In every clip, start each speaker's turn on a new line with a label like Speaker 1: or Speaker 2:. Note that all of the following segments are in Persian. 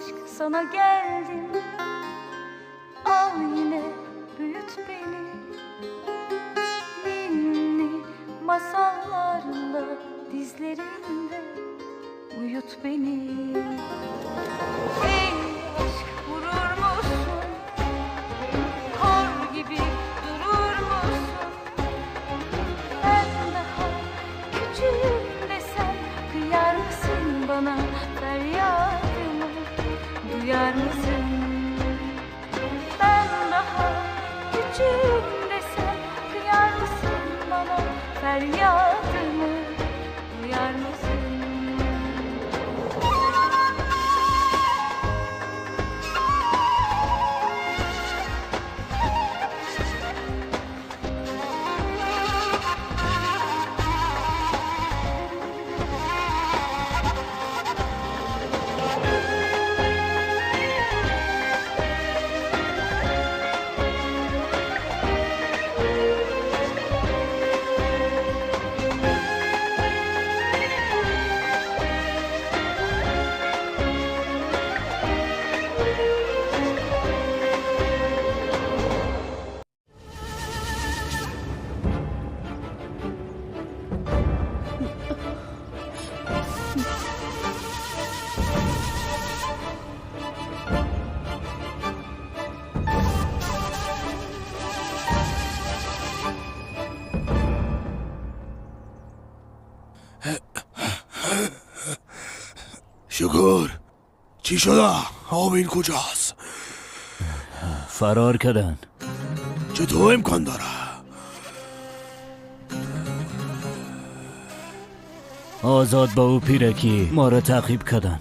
Speaker 1: aşk sana geldim. Al yine büyüt beni. Ninni masallarla dizlerinde uyut beni. Ey aşk vurur musun? Kor gibi durur musun? Ben daha küçüğüm desem kıyar mısın bana? Feryadımı duyar mısın? Ben daha küçüğüm desem kıyar mısın bana? Feryadımı duyar mısın?
Speaker 2: شکر چی شده؟ آبین کجاست؟
Speaker 3: فرار کردن.
Speaker 2: چطور امکان داره؟
Speaker 3: آزاد با او پیرکی ما را تعقیب کردن.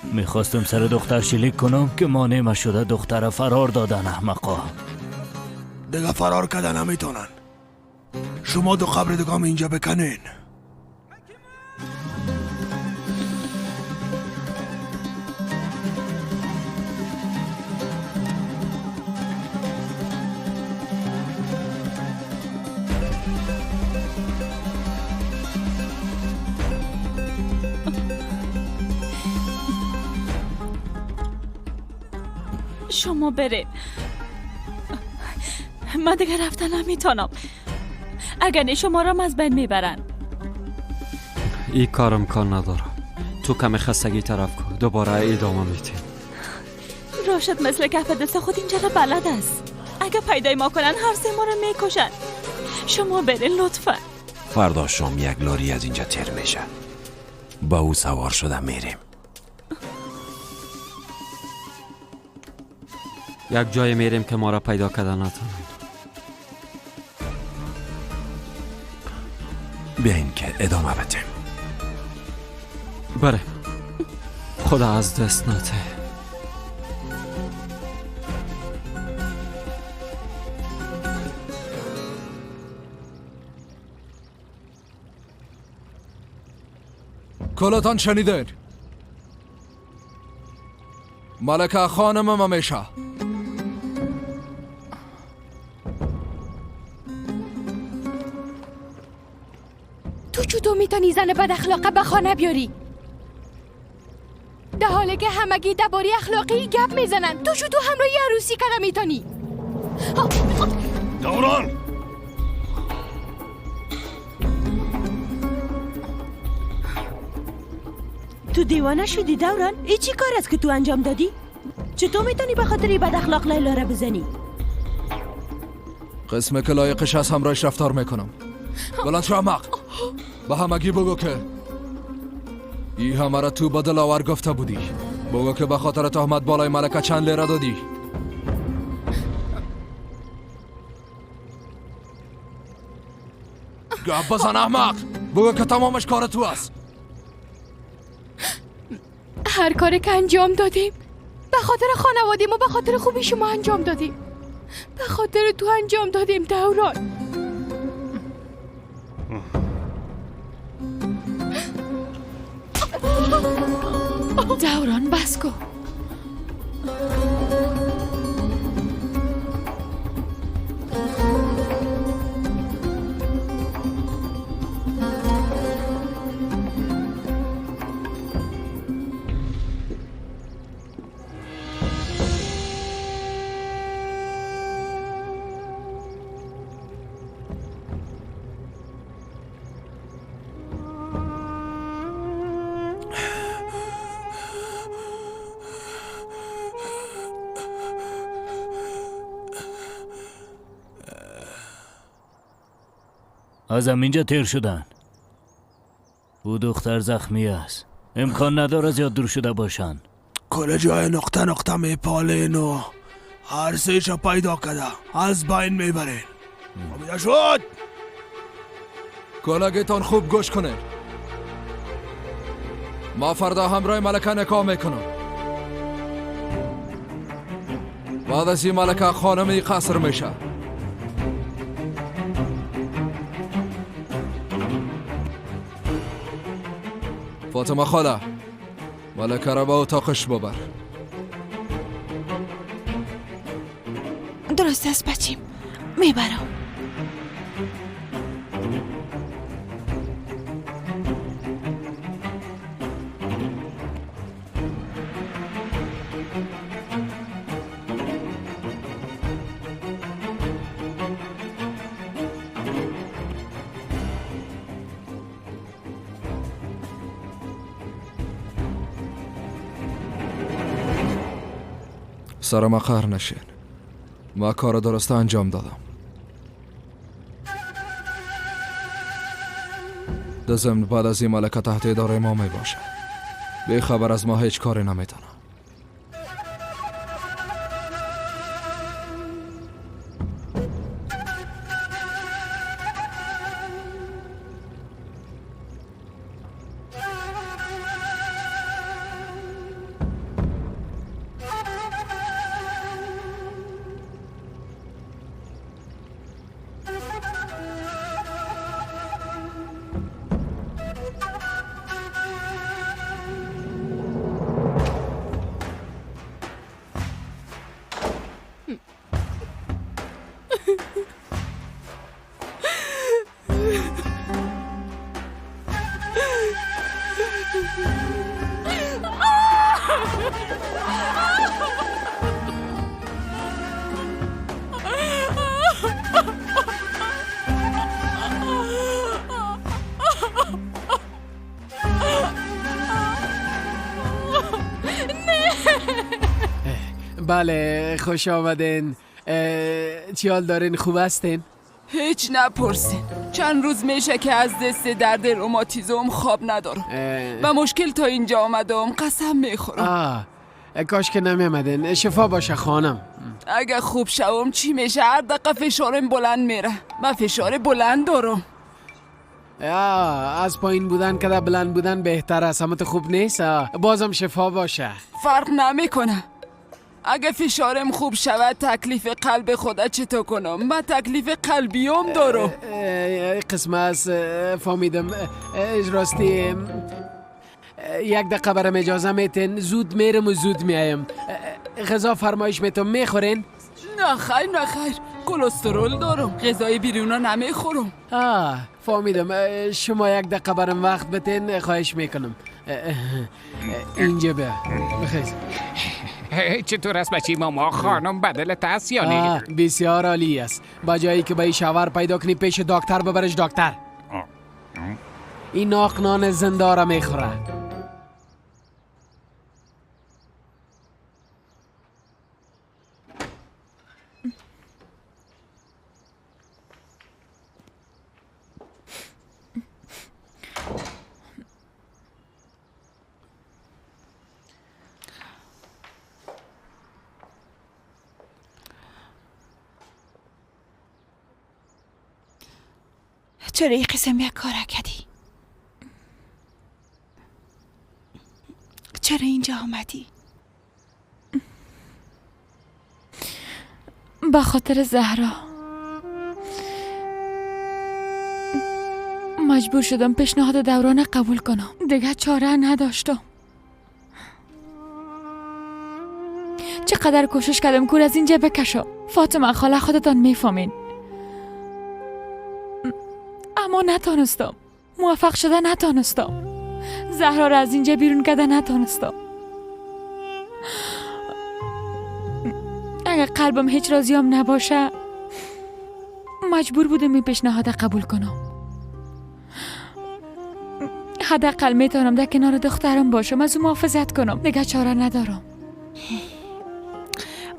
Speaker 3: میخواستم سر دختر شلیک کنم که مانع ما شده دختر فرار دادن. احمقا
Speaker 2: دیگه فرار کردن نمیتونن. شما دو قبر دیگه اینجا بکنین.
Speaker 4: شما بره، من دیگه رفتن نمیتونم. اگر شما را از بین میبرن.
Speaker 5: این کار امکان نداره. تو کمی خستگی طرف کن، دوباره ادامه میدیم.
Speaker 4: راشد مثل کف دست خود اینجا را بلد است. اگه پیدای ما کنن هر سه ما را میکشن. شما بره لطفا.
Speaker 6: فردا شام یک لاری از اینجا تیر میشه. با او سوار شدم میریم.
Speaker 5: یک جای میریم که ما را پیدا کردن نتونن.
Speaker 6: بیاین که ادامه بدیم.
Speaker 5: بره خدا از دست نده.
Speaker 7: کلتان شنیدین؟ ملکه خانم میشه.
Speaker 8: تو چطور میتونی زن بد اخلاقه به خانه بیاری؟ در حالی که همگی درباره اخلاقی گپ میزنن تو چطور همراهی عروسی کرده میتونی؟
Speaker 2: دوران
Speaker 9: تو دیوانه شدی دوران؟ ای چی کار است که تو انجام دادی؟ چطور میتونی به خاطر بد اخلاق لیلا را بزنی؟
Speaker 7: قسمه که لایقش از همراهش رفتار میکنم. بلند شو احمق. به همگی بگو که ای همه را تو به دلاور گفته بودی. بگو که به خاطر تهمت بالای ملکه چند لیره دادی. گپ بزن احمق. بگو که تمامش کار تو است.
Speaker 8: هر کاری که انجام دادیم به خاطر خانواده ما، به خاطر خوبی شما انجام دادیم، به خاطر تو انجام دادیم دوران. دوران بس کن.
Speaker 3: از اینجا تیر شدن. او دختر زخمی است. امکان نداره زیاد دور شده باشن.
Speaker 2: کل جای نقطه نقطه میپالین و هر سه پیدا کده از بین میبرین. فهمیده شد؟
Speaker 7: کلگتان خوب گوش کنین. ما فردا همراه ملکه نکاح میکنم. بعد از این ملکه خانم قصر میشه. فاطمه خاله، ملکه را به اتاقش ببر.
Speaker 4: درست است بچیم، میبرم.
Speaker 7: سر ما قهر نشین. ما کار درست انجام دادم. در ضمن بعد از این ملکه تحت اداره ما می باشه. بی خبر از ما هیچ کاری نمیتونه.
Speaker 10: بله، خوش آمدین. چی حال دارین؟ خوب هستین؟
Speaker 11: هیچ نپرسین. چند روز میشه که از دست درد روماتیزم خواب ندارم و مشکل تا اینجا آمدم. قسم میخورم.
Speaker 10: کاش که نمیامدین. شفا باشه خانم.
Speaker 11: اگه خوب شوم چی میشه؟ هر دقیقه فشارم بلند میره. من فشار بلند دارم.
Speaker 10: از پایین بودن که بلند بودن بهتر است. همه خوب نیست. بازم شفا باشه.
Speaker 11: فرق نمیکنه. اگه فشارم خوب شود تکلیف قلب خدا چطور کنم؟ من تکلیف قلبیم دارم.
Speaker 10: قسم از فهمیدم. راستی یک دقیقه برم اجازه میتین؟ زود میرم و زود میایم. غذا فرمایش میتون میخورین؟
Speaker 11: نه خیر نه خیر، کلسترول دارم، غذای بیرونا نمیخورم.
Speaker 10: فهمیدم. شما یک دقیقه برم وقت بتین خواهش میکنم. اینجا بیا بخیر.
Speaker 12: چطور است بچی ماما؟ خانم بدل تاس یا نه؟
Speaker 10: بسیار عالی است. با جایی که به شاور پیدا کنی پیش دکتر ببرش. دکتر این ناقنان زنده را میخوره.
Speaker 4: چرا این قسم یک کار کردی؟ چرا اینجا آمدی؟
Speaker 8: به خاطر زهرا مجبور شدم پیشنهاد دوران قبول کنم. دیگه چاره نداشتم. چقدر کوشش کردم کور از اینجا بکشم. فاطمه خاله خودتان میفهمین، اما نتانستم. موفق شده نتانستم. زهرا را از اینجا بیرون کرده نتانستم. اگر قلبم هیچ راضیم نباشه مجبور بودم این پیشنهاد قبول کنم. حداقل میتونم در کنار دخترم باشم، از او محافظت کنم. دیگه چاره ندارم.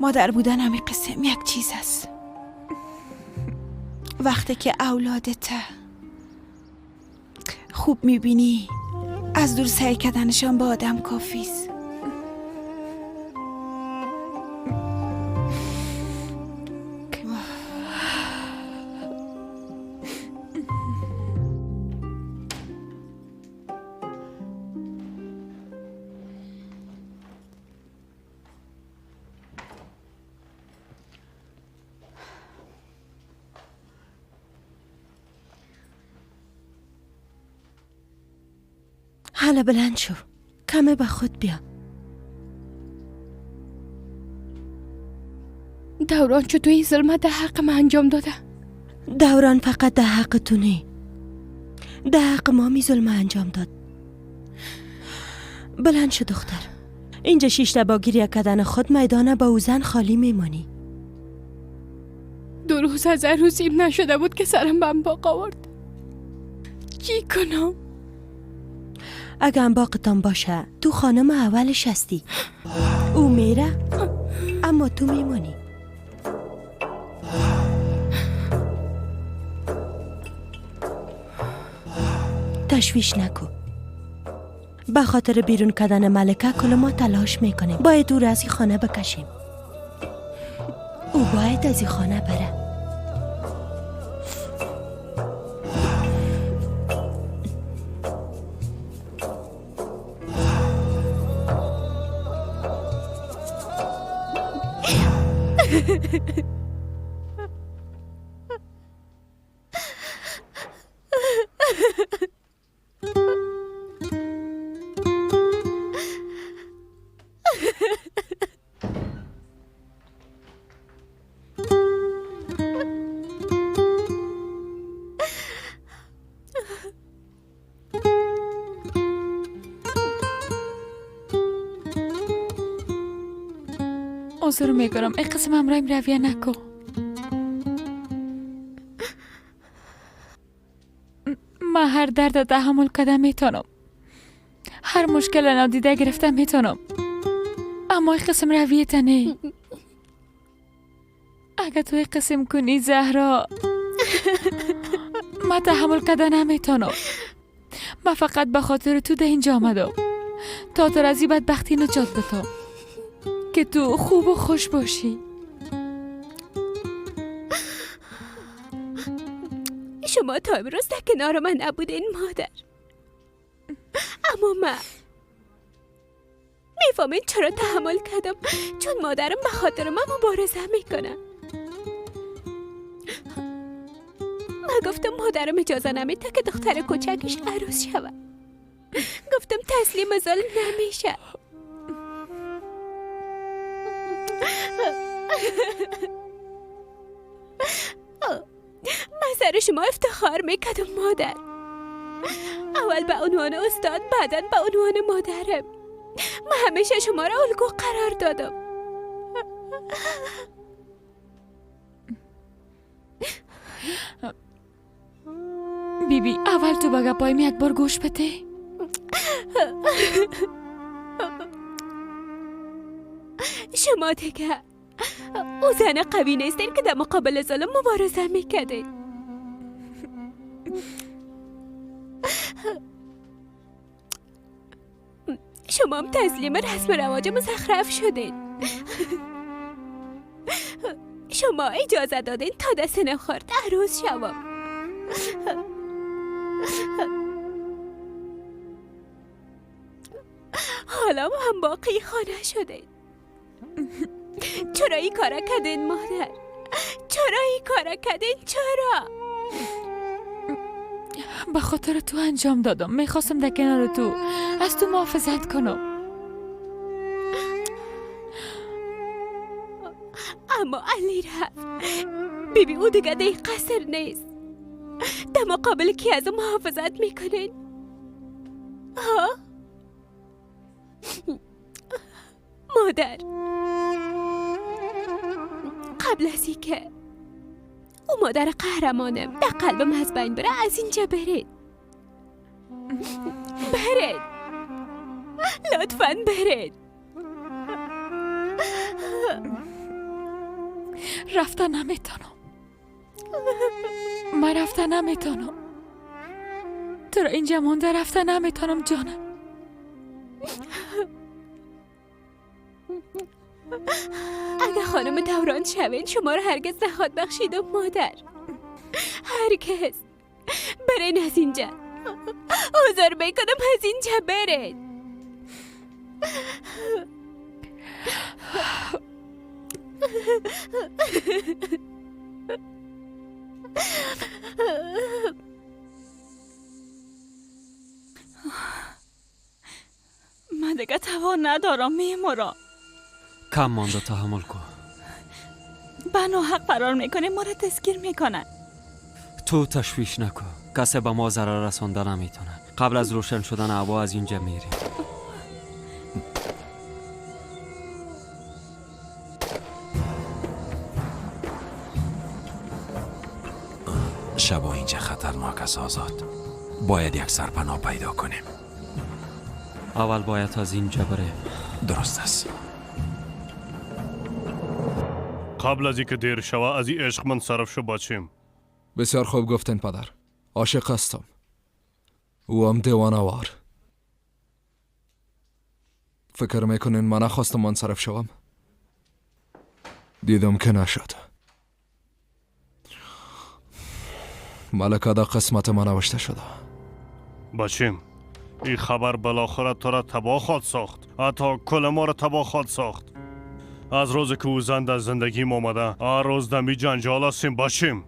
Speaker 4: مادر بودن همین قسم یک چیز است. وقتی که اولادت
Speaker 13: خوب میبینی. از دور سعی کردنشان به آدم کافیست.
Speaker 9: حالا بلند شو، کمه به خود بیا.
Speaker 8: دوران چطور این ظلمت در حق من انجام داده؟
Speaker 9: دوران فقط در حق تو نه، در حق ما می ظلم انجام داد. بلند شو دختر، اینجا شیشته با گریه کردن خود میدانه با او زن خالی میمانی.
Speaker 8: 2 روز از عروسیم نشده بود که سرم به انباق آورد. چی کنم؟
Speaker 9: اگه انباقتان باشه تو خانم اولش هستی. او میره اما تو میمانی. تشویش نکن. به خاطر بیرون کردن ملکه کل ما تلاش میکنیم. باید او را از این خانه بکشیم. او باید از این خانه بره.
Speaker 4: عذر میگرم، ای قسم همراهیم رویه نکو. ما هر درد تحمل کده میتونم، هر مشکل نادیده گرفته میتونم، اما ای قسم رویه تنه. اگه تو ای قسم کنی زهرا، ما تحمل کده نمیتونم. ما فقط به خاطر تو ده اینجا آمدم تا تو از این بدبختی نجات بدم، که تو خوب و خوش باشی.
Speaker 14: شما تا امروز در کنار من نبودین مادر، اما من میفهمین چرا تحمل کردم، چون مادرم به خاطر من مبارزه میکنه. من گفتم مادرم اجازه نمیده که دختر کوچکش عروس شود. گفتم تسلیم ظلم نمیشه. من سر شما افتخار میکردم مادر، اول به عنوان استاد، بعدا به عنوان مادرم. من همیشه شما را الگو قرار دادم.
Speaker 4: بی بی، اول تو به گپایم یک بار گوش بده.
Speaker 14: شما دیگه او زن قوی نیستین که در مقابل ظلم مبارزه میکردین. شما هم تسلیم رسم رواج مزخرف شدین. شما اجازه دادین تا دست نخورد عروس شوم. حالا هم باقی خانه شدین. چرا این کارا کردین مادر؟ چرا این کارا کردین؟ چرا؟
Speaker 4: به خاطر تو انجام دادم. میخواستم در کنار تو از تو محافظت کنم.
Speaker 14: اما علی رفت. بیبی او دیگه در قصر نیست. در مقابل کی از او محافظت میکنین؟ ها؟ مادر، قبل از اینکه او مادر قهرمانم در قلبم از بین بره، از اینجا برید. برید، لطفاً برید.
Speaker 4: رفتن نمیتونم. من رفتن نمیتونم. تو را اینجا مانده رفته نمیتونم جانم.
Speaker 14: اگه خانم دوران شوین شما رو هرگز نخواد بخشیدم مادر. هرگز. برین از اینجا. آزار میکنم از اینجا برین.
Speaker 15: من دیگه توان ندارم میمورم.
Speaker 5: کم مانده تحمل کن.
Speaker 15: به ناحق فرار میکنه، ما را تسکیر میکنن.
Speaker 5: تو تشویش نکن، کسی به ما ضرر رسانده نمیتونه. قبل از روشن شدن هوا از اینجا میریم.
Speaker 6: شبا اینجا خطرناک است آزاد. باید یک سرپناه پیدا کنیم.
Speaker 5: اول باید از اینجا بریم.
Speaker 6: درست است.
Speaker 16: قبل از اینکه دیر شوه از این عشق من صرف شو بچیم.
Speaker 7: بسیار خوب گفتن پدر. عاشق هستم. او هم دیوانه وار. فکر میکنین من نخواستم منصرف شوم؟ دیدم که نشد. ملکه در قسمت من نوشته شده.
Speaker 16: بچیم این خبر بالاخره تو را تباه خواهد ساخت. حتی کل ما را تباه خواهد ساخت. از روز که او زن در زندگیم آمده هر روز دمی جنجال هستیم باشیم.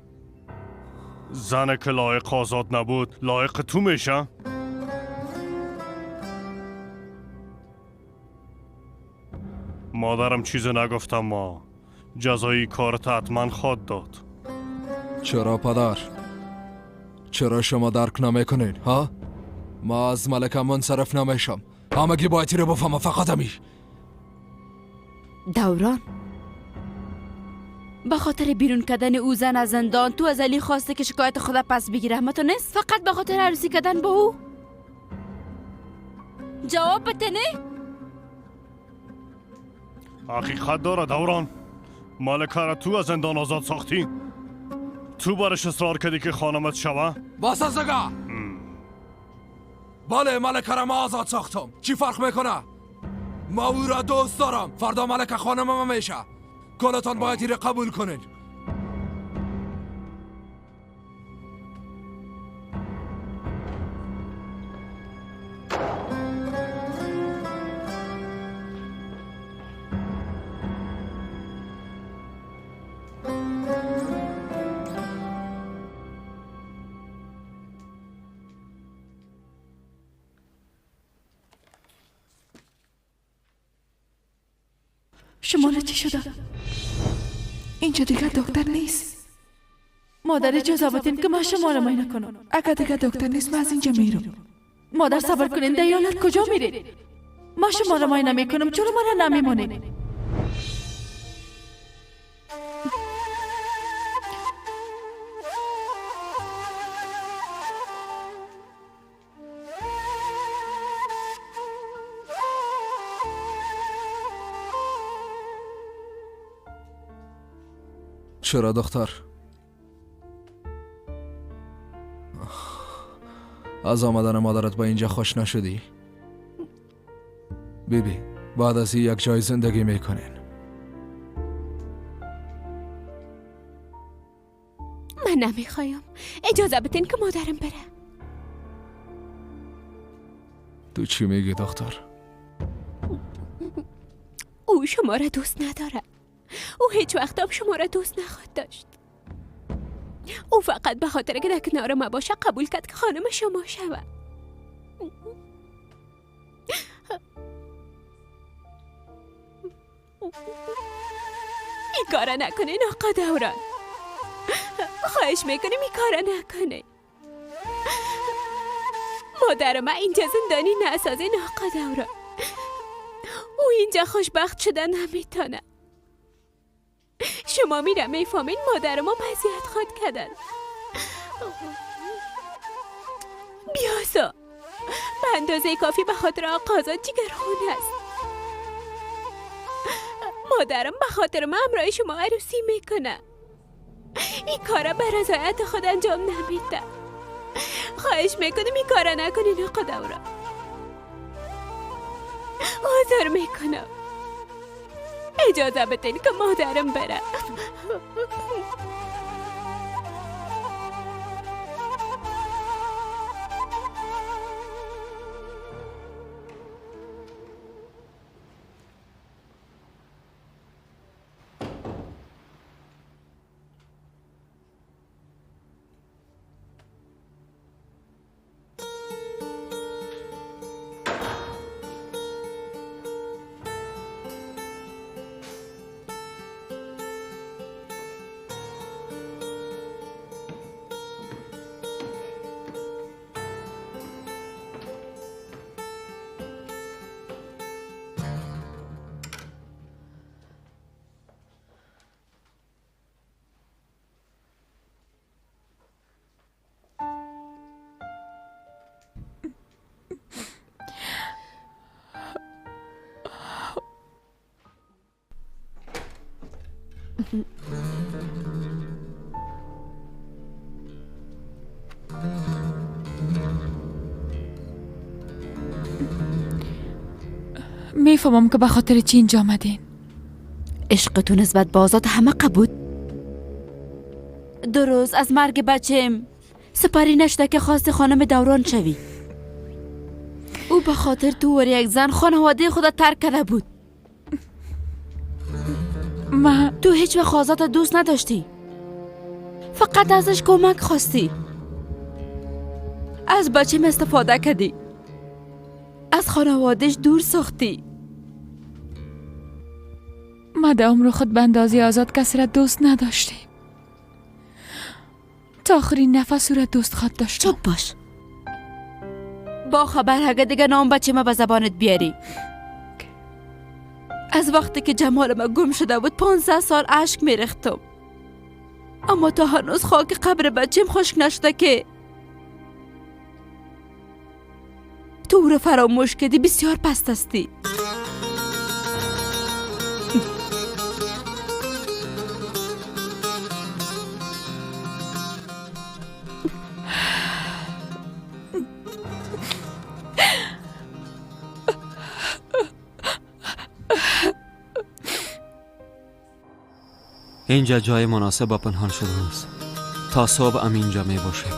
Speaker 16: زن که لایق آزاد نبود لایق تو میشه؟ مادرم چیزی نگفتم، ما جزایی کارت حتما خواد داد.
Speaker 7: چرا پدر؟ چرا شما درک نمیکنین ها؟ ما از ملکه منصرف نمیشم. همگی باید رو بفهمم، فقط همی.
Speaker 17: دوران به خاطر بیرون کردن او زن از زندان تو از علی خواسته که شکایت خدا پس بگیره، اما تو نیست فقط به خاطر عروسی کردن با او. جواب بده نه؟
Speaker 16: حقیقت داره دوران. ملکه را تو از زندان آزاد ساختی؟ تو برش اصرار کردی که خانمت شوه؟
Speaker 7: بس از دیگه. بله ملکه را ما آزاد ساختم. چی فرق میکنه؟ ما او را دوست دارم. فردا ملکه خانمم میشه. کلتان باید این را قبول کنین.
Speaker 18: شما را چی شده؟ اینجا دیگه دکتر نیست. مادر اجازه بدین که من شما را معاینه کنم. اگر دیگه دکتر نیست من از اینجا میرم. مادر صبر کنین، در ایالت کجا میرید؟ من شما را معاینه میکنم، چرا مرا نمیمانید؟
Speaker 7: چرا دختر؟ از آمدن مادرت با اینجا خوش نشدی؟ بیبی بعد از یک جای زندگی میکنین.
Speaker 14: من نمیخوایم. اجازه بدین که مادرم بره.
Speaker 7: تو چی میگی دختر؟
Speaker 14: او شما را دوست نداره. او هیچ وقت هم شما را دوست نخواهد داشت. او فقط به خاطر که در کنار ما باشه قبول کرد که خانم شما شود. این کارا نکنین آقا دوران. خواهش میکنیم این کارا نکنین. مادر ما اینجا زندانی نسازین آقا دوران. او اینجا خوشبخت شدن نمیتونه. شما میرم میفهمین مادر ما مزیت خواد کردن. بیاسا به اندازه کافی به خاطر آقا آزاد جگرخون است. مادرم به خاطر من همراه شما عروسی میکنه. این کارا به رضایت خود انجام نمیده. خواهش میکنم این کارا نکنین آقا دوران. آزار میکنم. اجازه بدین که مادرم بره.
Speaker 4: میفهمم که به خاطر چی اینجا آمدین.
Speaker 17: عشق تو نسبت به آزاد همه قبول. درست از مرگ بچم سپری نشده که خواست خانم دوران شوی. او به خاطر تو و یک زن خانواده خود ترک کرده بود.
Speaker 4: ما
Speaker 17: تو هیچ وقت آزاد دوست نداشتی، فقط ازش کمک خواستی. از بچم استفاده کردی، از خانوادهش دور ساختی.
Speaker 4: ما در عمر خود به اندازه آزاد کسی را دوست نداشتیم. تا آخرین نفس او را دوست خواد داشتم.
Speaker 17: چپ باش. با خبر اگه دیگه نام بچه ما به زبانت بیاری. از وقتی که جمال ما گم شده بود 15 سال اشک میریختم، اما تا هنوز خاک قبر بچیم خشک نشده که تو او رو فراموش کردی. بسیار پست هستی.
Speaker 5: اینجا جای مناسب با پنهان شدن است. تا صبح هم اینجا می باشیم.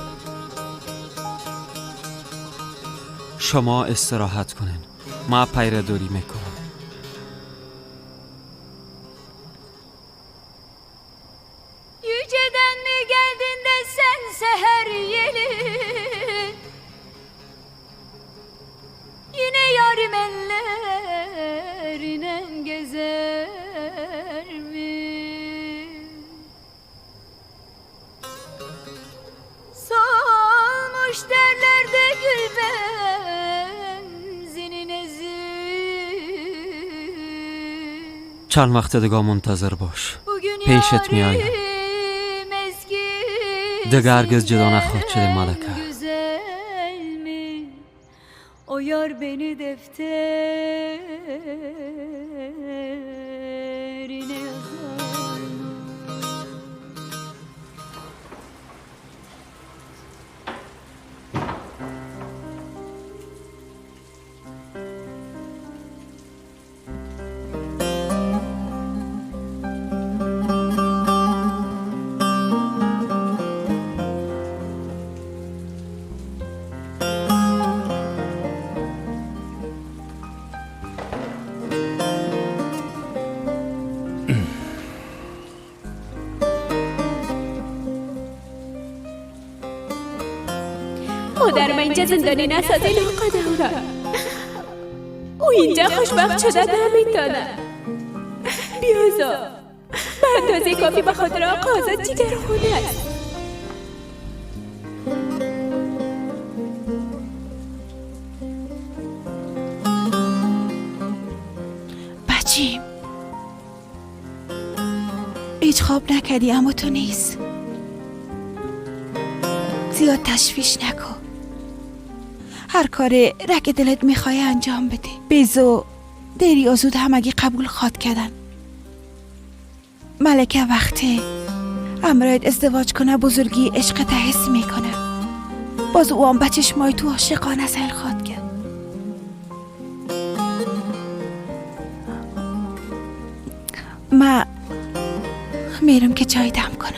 Speaker 5: شما استراحت کنین، ما پیره دوری میکنم.
Speaker 1: Yüceden mi geldin de sen seher yeli, yine yarim ellerine gezer mi? Solmuş derlerde gül benzinin ezi.
Speaker 5: چند وقت دیگه منتظر باش، پیشت میایم. دیگه هرگز جدا نخواهد شده ملکه.
Speaker 1: O yar beni defterine yazar mı?
Speaker 14: مادر من اینجا زندانی نسازین آقا دوران. او اینجا خوشبخت شده نمیتونه. بیازا به اندازه کافی به خاطر آقا آزاد جگر خونه است.
Speaker 13: بچیم هیچ خواب نکردی اما تو نیست. زیاد تشویش نکن. هر کار رگ دلت میخوای انجام بده. بیزو دیر یا زود همگی قبول خواد کردن. ملکه وقتی امرایت ازدواج کنه بزرگی عشق حس میکنه. باز او هم به چشمای تو عاشقانه سیل خواد کرد. من میرم که چای دم کنم.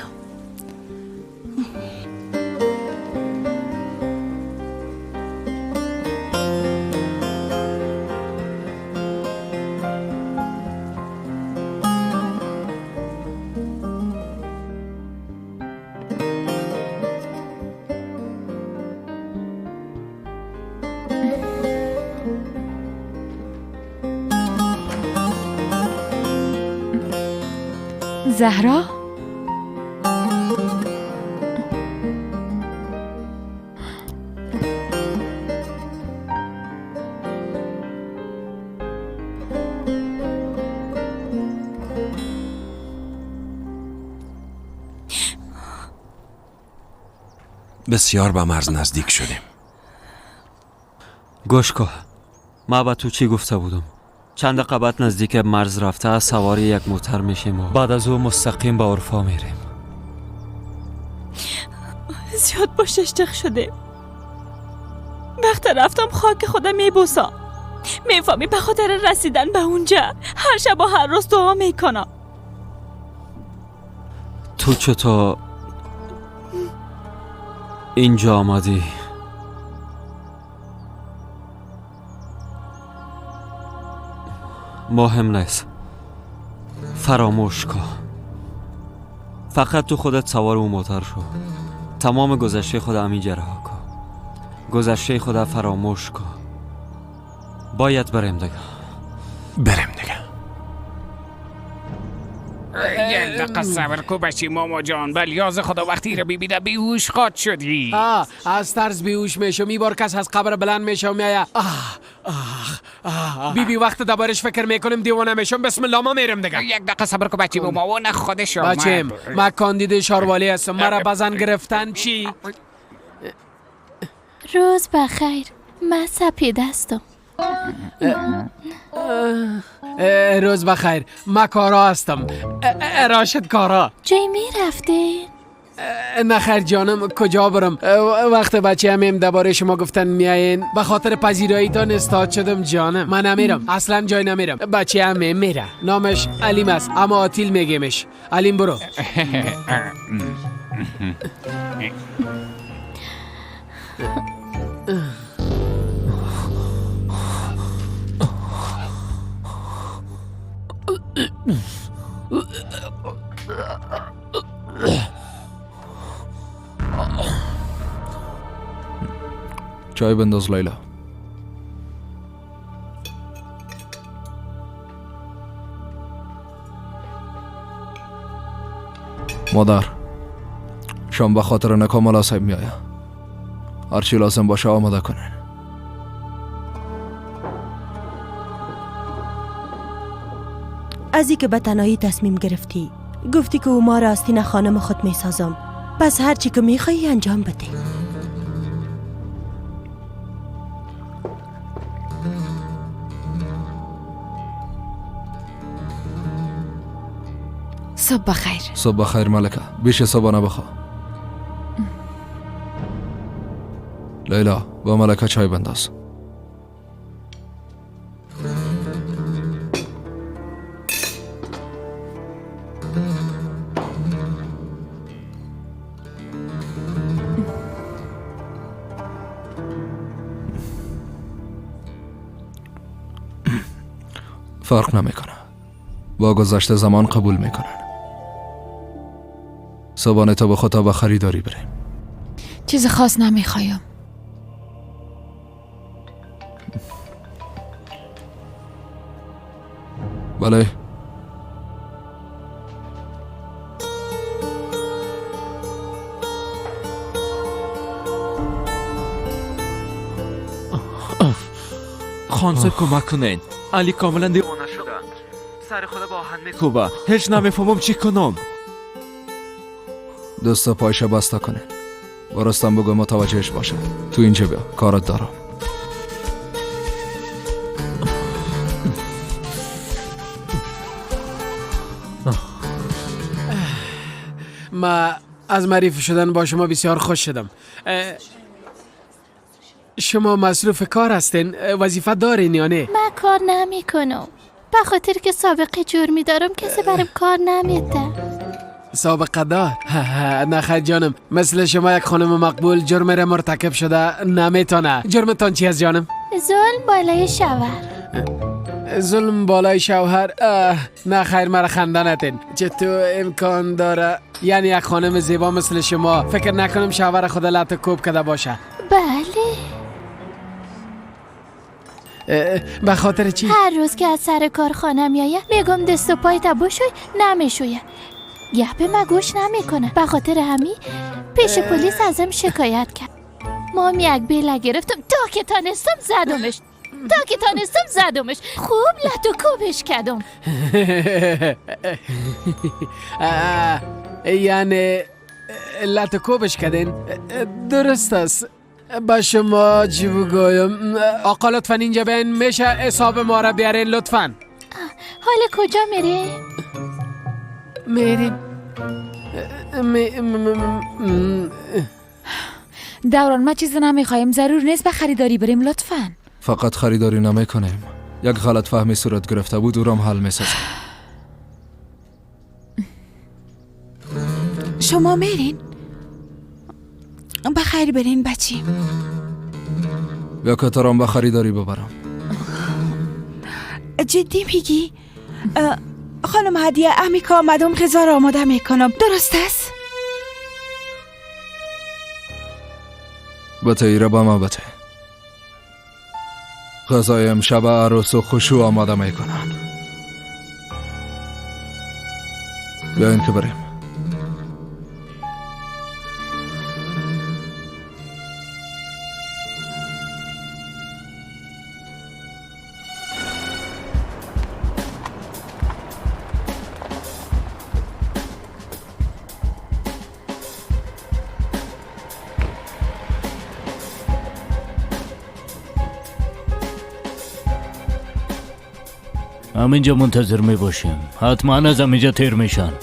Speaker 4: زهرا؟
Speaker 6: بسیار به مرز نزدیک شدیم.
Speaker 5: گوش کن، ما به تو چی گفته بودم؟ چند دقیقه بعد نزدیک مرز رفته سواری یک موتر میشیم و بعد از او مستقیم به اورفا میریم.
Speaker 15: زیاد باشش تخ شده. وقت رفتم خاک خودم میبوسم. میفهمی به خاطر رسیدن به اونجا هر شب و هر روز دعا میکنم.
Speaker 5: تو چطور اینجا آمدی؟ مهم نیست، فراموش کن. فقط تو خودت سوار اون موتر شو. تمام گذشته خود همینجا رها کن. گذشته خود فراموش کن. باید بریم دیگه.
Speaker 6: بریم دیگه.
Speaker 12: یک دقیقه صبر کو بچی ماما جان. بلیاز خدا وقتی رو ببینه بیهوش خواد شدی.
Speaker 10: از ترس بیهوش میشم. ای بار کس از قبر بلند میشم میایه. بی بی وقت دربارش فکر میکنم دیوانه میشم. بسم الله ما میرم دیگه.
Speaker 12: یک دقیقه صبر کو بچی ماما. و نه خودش آمد.
Speaker 10: بچیم من کاندید شاروالی هستم. مرا بزن گرفتن چی؟
Speaker 17: روز بخیر، من سپید هستم.
Speaker 10: روز بخیر، من کارا هستم. راشد کارا.
Speaker 17: جای میرفتی؟
Speaker 10: نه خیر جانم، کجا برم؟ وقت بچه همیم درباره شما گفتن میاین، به خاطر پذیراییتان استاد شدم جانم. من نمیرم، اصلا جای نمیرم. بچه همیم میره، نامش علیم است، اما آتیل میگیمش. علیم برو.
Speaker 7: چای بنداز لیلا. مادر، شام به خاطر نکاح ملا صاحب میآید. هرچی لازم باشه آماده کنن.
Speaker 9: از که به تنهایی تصمیم گرفتی، گفتی که او ما را آستین خانم خود می سازم، پس هرچی که می خواهی انجام بده.
Speaker 4: صبح بخیر.
Speaker 7: صبح بخیر ملکه. بیش صبحانه بخوا. لیلا با ملکه چای بنداز. فرق نمیکنه. با گذشت زمان قبول میکنن. صبحانه تا به خود تا به خریداری بریم.
Speaker 4: چیز خاص نمیخوایم.
Speaker 7: بله.
Speaker 19: خان صاحب کمک کنین. علی کاملا دیوانه شده. سر خدا با آهن میکوبه. هیچ نمیفهمم چی کنم.
Speaker 7: دست پایش بسته کنین. برستم بگو متوجهش باشه. تو اینجا بیا، کارت دارم.
Speaker 10: ما از معرفی شدن با شما بسیار خوش شدم. شما مصروف کار هستین، وظیفه دارین یا نه؟
Speaker 20: من کار نمی کنم، به خاطر که سابقه جرمی دارم کسی برم کار نمیده.
Speaker 10: سابقه دار؟ نه خیر جانم، مثل شما یک خانم مقبول جرم را مرتکب شده نمیتونه. جرمتان چی است جانم؟
Speaker 20: ظلم بالای شوهر.
Speaker 10: ظلم بالای شوهر؟ نه خیر، مرا خنده نتین. چطور امکان داره؟ یعنی یک خانم زیبا مثل شما فکر نکنم شوهر خود لط کوب کرده باشه.
Speaker 20: بله.
Speaker 10: به خاطر چی؟
Speaker 20: هر روز که از سر کارخانه میایه میگم دست و پایت بشوی، نمیشویه. گپ ما گوش نمیکنه. به خاطر همی پیش پلیس ازم شکایت کرد. مام یک بیله گرفتم تا که تانستم زدمش، تا که تانستم زدمش، خوب لط و کوبش کردم.
Speaker 10: یعنی لط و کوبش کردین؟ درست است. با شما چی بگویم؟ آقا لطفا اینجا بین، میشه حساب ما را بیارین لطفا؟
Speaker 20: حالا کجا میری؟
Speaker 10: میریم
Speaker 4: دوران، ما چیزی نمیخوایم، ضرور نیست به خریداری بریم لطفا.
Speaker 7: فقط خریداری نمیکنیم، یک غلط فهمی صورت گرفته بود، او را حل میسازم.
Speaker 13: شما میرین؟ بخیر برین بچی.
Speaker 7: بیا که تو را به خریداری ببرم.
Speaker 13: جدی میگی؟ خانم هدیه، امی که آمدم غذا را آماده میکنم، درست است؟
Speaker 7: بته ایره با ما بته. غذای امشب عروس و خوشو آماده میکنن. بیاین که بریم.
Speaker 3: همینجا منتظر می باشیم، حتما از همینجا تیر میشن.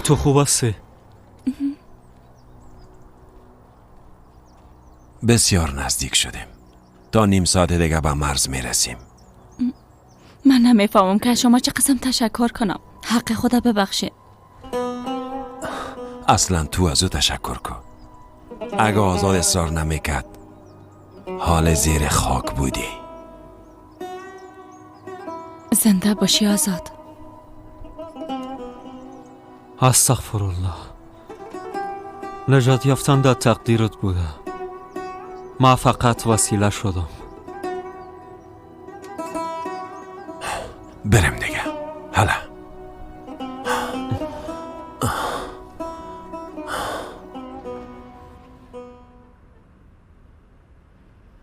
Speaker 5: تو خوب هستی؟
Speaker 6: بسیار نزدیک شدیم، تا نیم ساعت دیگه به مرز میرسیم.
Speaker 15: من نمیفهمم که شما چه قسم تشکر کنم. حق خدا ببخشید.
Speaker 6: اصلا تو از او تشکر کن. اگه آزاد اصرار نمیکرد حال زیر خاک بودی.
Speaker 15: زنده باشی آزاد.
Speaker 5: استغفر الله. نجات یافتن در تقدیرت بوده، ما فقط وسیله شدم.
Speaker 6: برم دیگه. حالا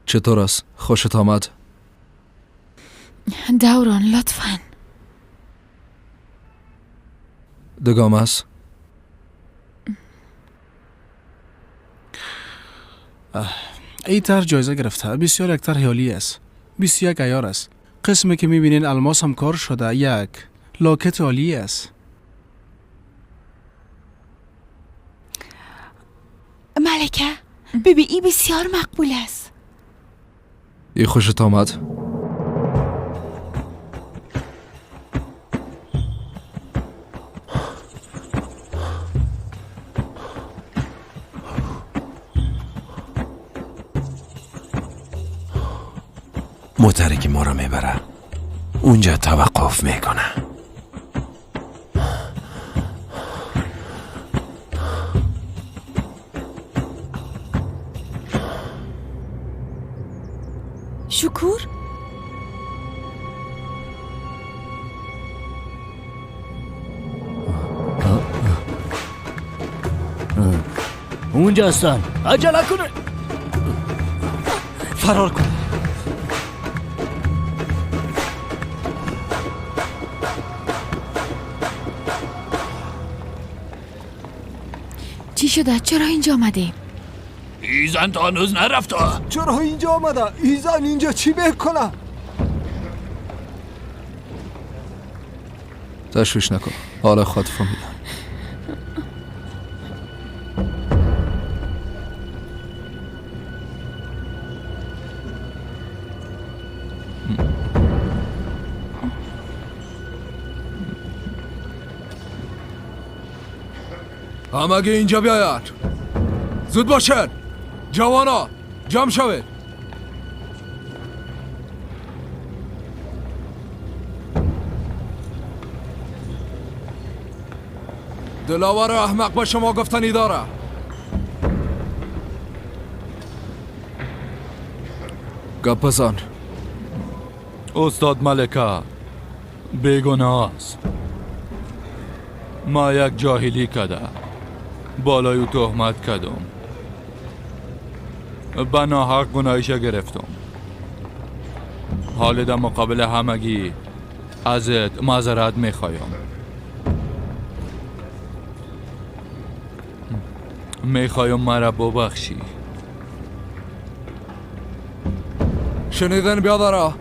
Speaker 7: چطور است؟ خوشت آمد؟
Speaker 4: دوران لطفاً.
Speaker 7: دگام است؟
Speaker 2: ای طرح جایزه گرفته، بسیار یک طرح عالی است. 21 عیار است. قسمی که میبینین الماس هم کار شده، یک لاکت عالی است.
Speaker 13: ملکه ببین ای بسیار مقبول است.
Speaker 7: ای خوشت آمد؟
Speaker 6: موتری که ما را میبره اونجا توقف میکنه.
Speaker 15: شکور؟
Speaker 3: اونجا هستن، عجله کنه،
Speaker 5: فرار کن.
Speaker 4: چی شده؟ چرا اینجا آمدیم؟
Speaker 3: ای زن تا هنوز نرفته.
Speaker 21: چرا اینجا آمده؟ ای زن اینجا چی بکنه؟
Speaker 7: تشویش نکن، حالا خود فهمیدم. همگی اینجا بیاید. زود باشن جوانا، جمع شوید. دلاور احمق با شما گفتنی داره. گپ بزن.
Speaker 22: استاد ملکه بیگناه است. ما یک جاهلی کده، بالای او تهمت کدم، به ناحق گناهیش گرفتم. حال در مقابل همگی ازت معذرت میخوایم. میخوایم مرا ببخشی.
Speaker 7: شنیدن بیادرا،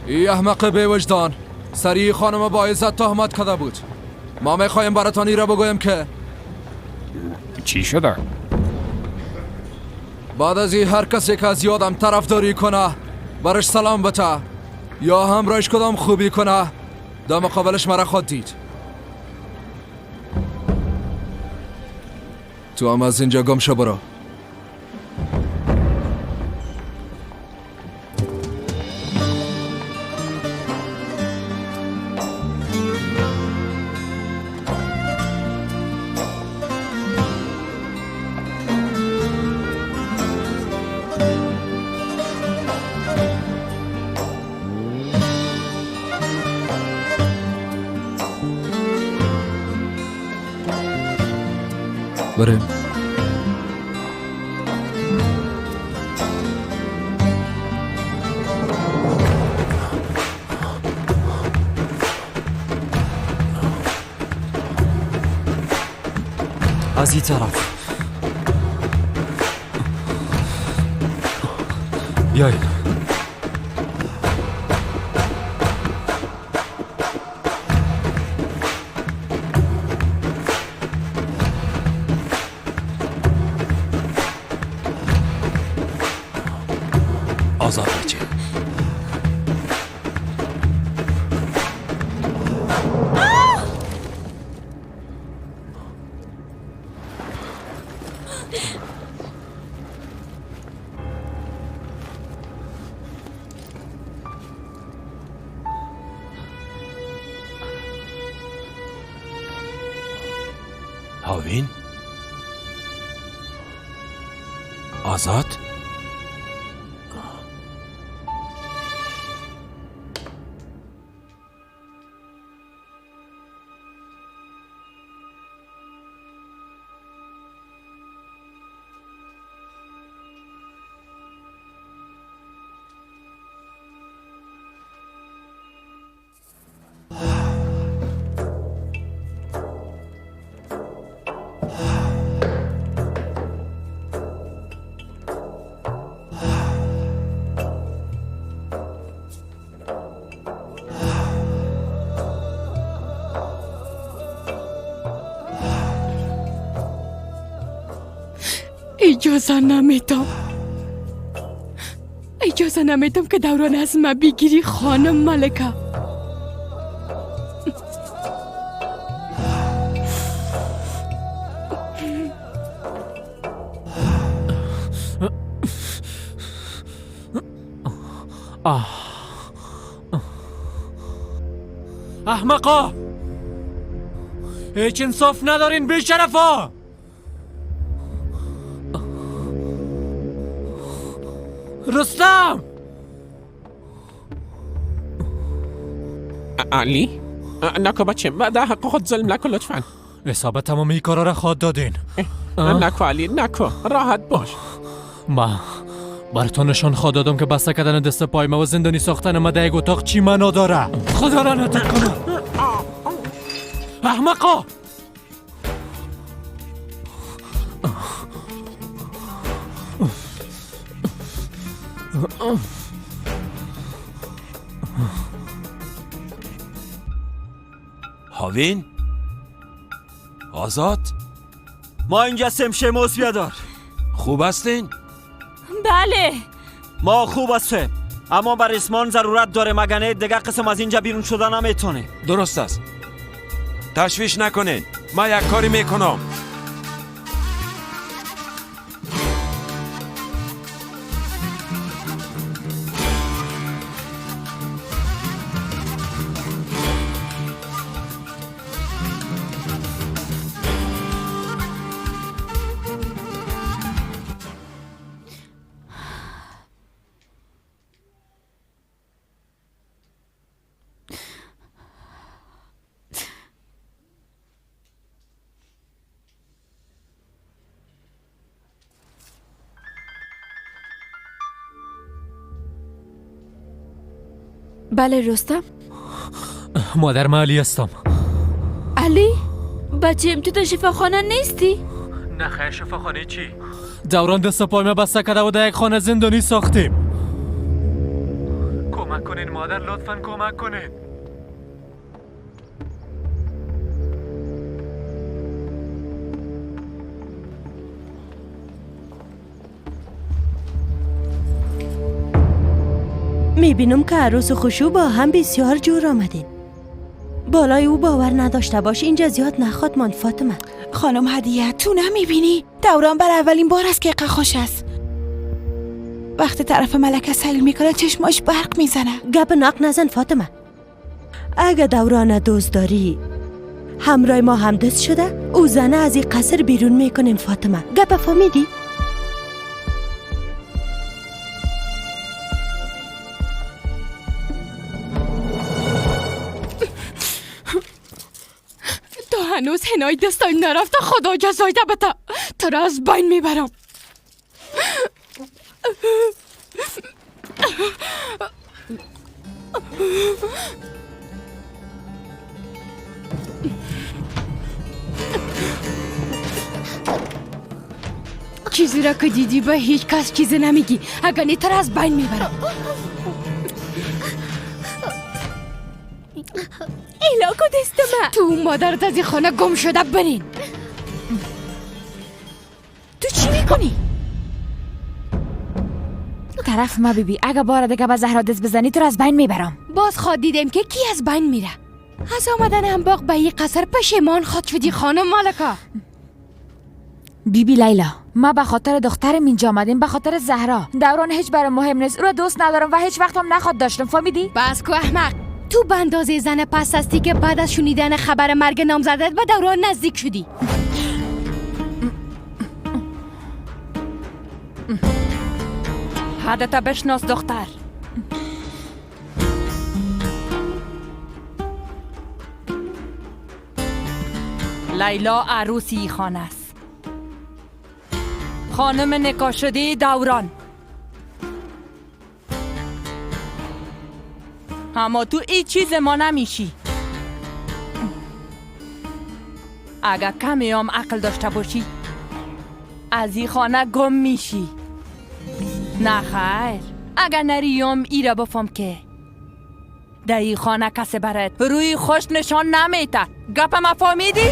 Speaker 7: ای احمق بی وجدان سریع خانم با عزت تهمت کده بود. ما میخوایم براتان ای را بگویم که
Speaker 12: چی شده؟
Speaker 7: بعد از این هر کسی که از یادم طرفداری کنه، برش سلام بته یا همراهش کدام خوبی کنه، در مقابلش مرا خود دید. تو هم از اینجا گم شو برو. بریم.
Speaker 5: از این طرف بیایید.
Speaker 6: آزاد بچه. هاوین؟ آزاد؟
Speaker 8: اجازه نمیدم، اجازه نمیدم که دوران از ما بگیری خانم ملکه.
Speaker 5: احمقا، هیچ انصاف ندارین بیشرفا. رستم!
Speaker 12: علی نکو بچه، در حق خود ظلم نکن لطفا.
Speaker 5: حساب تمام این کارا را خواد دادین.
Speaker 12: نکو علی، نکو، راحت باش.
Speaker 5: ما براتون نشان خواد دادم که بسته کردن دست پای ما و زندانی ساختن ما در یک اتاق چی معنا داره. خدا لعنتت کنه احمقا.
Speaker 6: هاوین؟ آزاد؟
Speaker 5: ما اینجا سمشموس بیادار.
Speaker 6: خوب هستین؟
Speaker 15: بله
Speaker 5: ما خوب هستیم، اما بر اسمان ضرورت داره، مگنه دیگه قسم از اینجا بیرون شدن نمیتونه.
Speaker 6: درست است، تشویش نکنین، من یک کاری میکنم.
Speaker 17: بله رستم.
Speaker 19: مادر من علی هستم.
Speaker 17: علی؟ بچیم تو در شفاخانه نیستی؟
Speaker 19: نه خیر، شفاخانه چی؟ دوران دست پای ما بسته کرده و در یک خانه زندانی ساختیم. کمک کنین مادر، لطفا کمک کنین.
Speaker 9: میبینم که عروس خوشو با هم بسیار جور آمدین. بالای او باور نداشته باش، اینجا زیاد نخواد ماند فاطمه.
Speaker 13: خانم هدیه تو نمیبینی؟ دوران بر اولین بار است که خوش است. وقتی طرف ملکه سیل میکنه چشماش برق میزنه.
Speaker 9: گپ نق نزن فاطمه. اگه دوران دوست داری همراه ما همدست شده، او زنه از این قصر بیرون میکنیم فاطمه. گپ فهمیدی؟
Speaker 8: هنوز هنای دستای نرفته، خدا جزایده بده، تو را از بین میبرم. چیزی را که دیدی به هیچ کس چیزی نمیگی، اگر نه تو را از بین میبرم.
Speaker 14: ایلاکو دست من.
Speaker 8: تو مادرت از این خانه گم شده برین.
Speaker 18: تو چی میکنی؟
Speaker 4: طرف ما بیبی، اگه بار دیگه به زهرا دست بزنی تو را از بین میبرم.
Speaker 8: باز خواد دیدیم که کی از بین میره. از آمدن هم باغ به این قصر پشیمان خواد شدی خانم مالکا.
Speaker 4: بیبی لیلا، ما به خاطر دخترم اینجا آمدیم، به خاطر زهرا. دوران هیچ برام مهم نیست، او را دوست ندارم و هیچ وقت هم نخواد داشتم، فهمیدی؟
Speaker 8: بس کو احمق، تو به اندازه زن پس هستی که بعد از شنیدن خبر مرگ نامزدت به دوران نزدیک شدی.
Speaker 15: حدتا بشناس دختر. لیلا عروسی خانه است، خانم نکاح شده دوران. اما تو ای چیز ما نمیشی. اگه کمی هم عقل داشته باشی از این خانه گم میشی. نه خیر، اگه نریم ای را بفهم که در این خانه کسی برات روی خوش نشان نمیته. گپ ما فهمیدی؟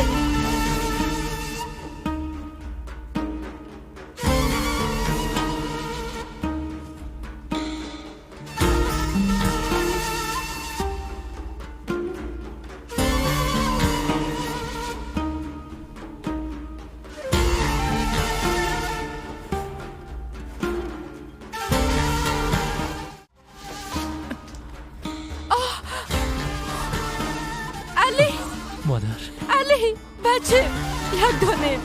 Speaker 19: مادر.
Speaker 15: علی بچه یک دانه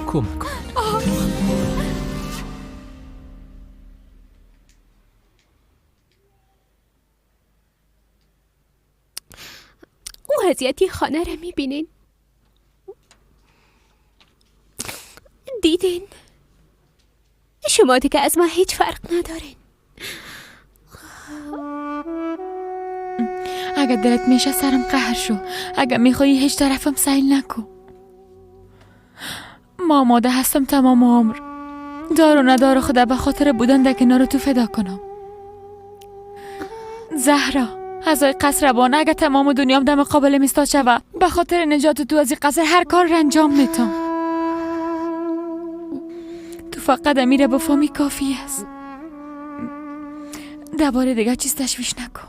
Speaker 19: کمک کن.
Speaker 14: او وضعیتی خانه را میبینین؟ دیدین؟ شما دیگه از ما هیچ فرق ندارین.
Speaker 4: اگه دلت میشه سرم قهر شو، اگه میخوایی هیچ طرفم سیل نکن. ما آماده هستم تمام عمر دار و ندار خدا به خاطر بودن در کنار تو فدا کنم. زهرا، از ای قصر بانه اگه تمام دنیام در مقابل میستاد شوه، به خاطر نجات تو از این قصر هر کار را انجام میتم. تو فقط امیر بفهمی کافی است. درباره دیگه چیز تشویش نکن.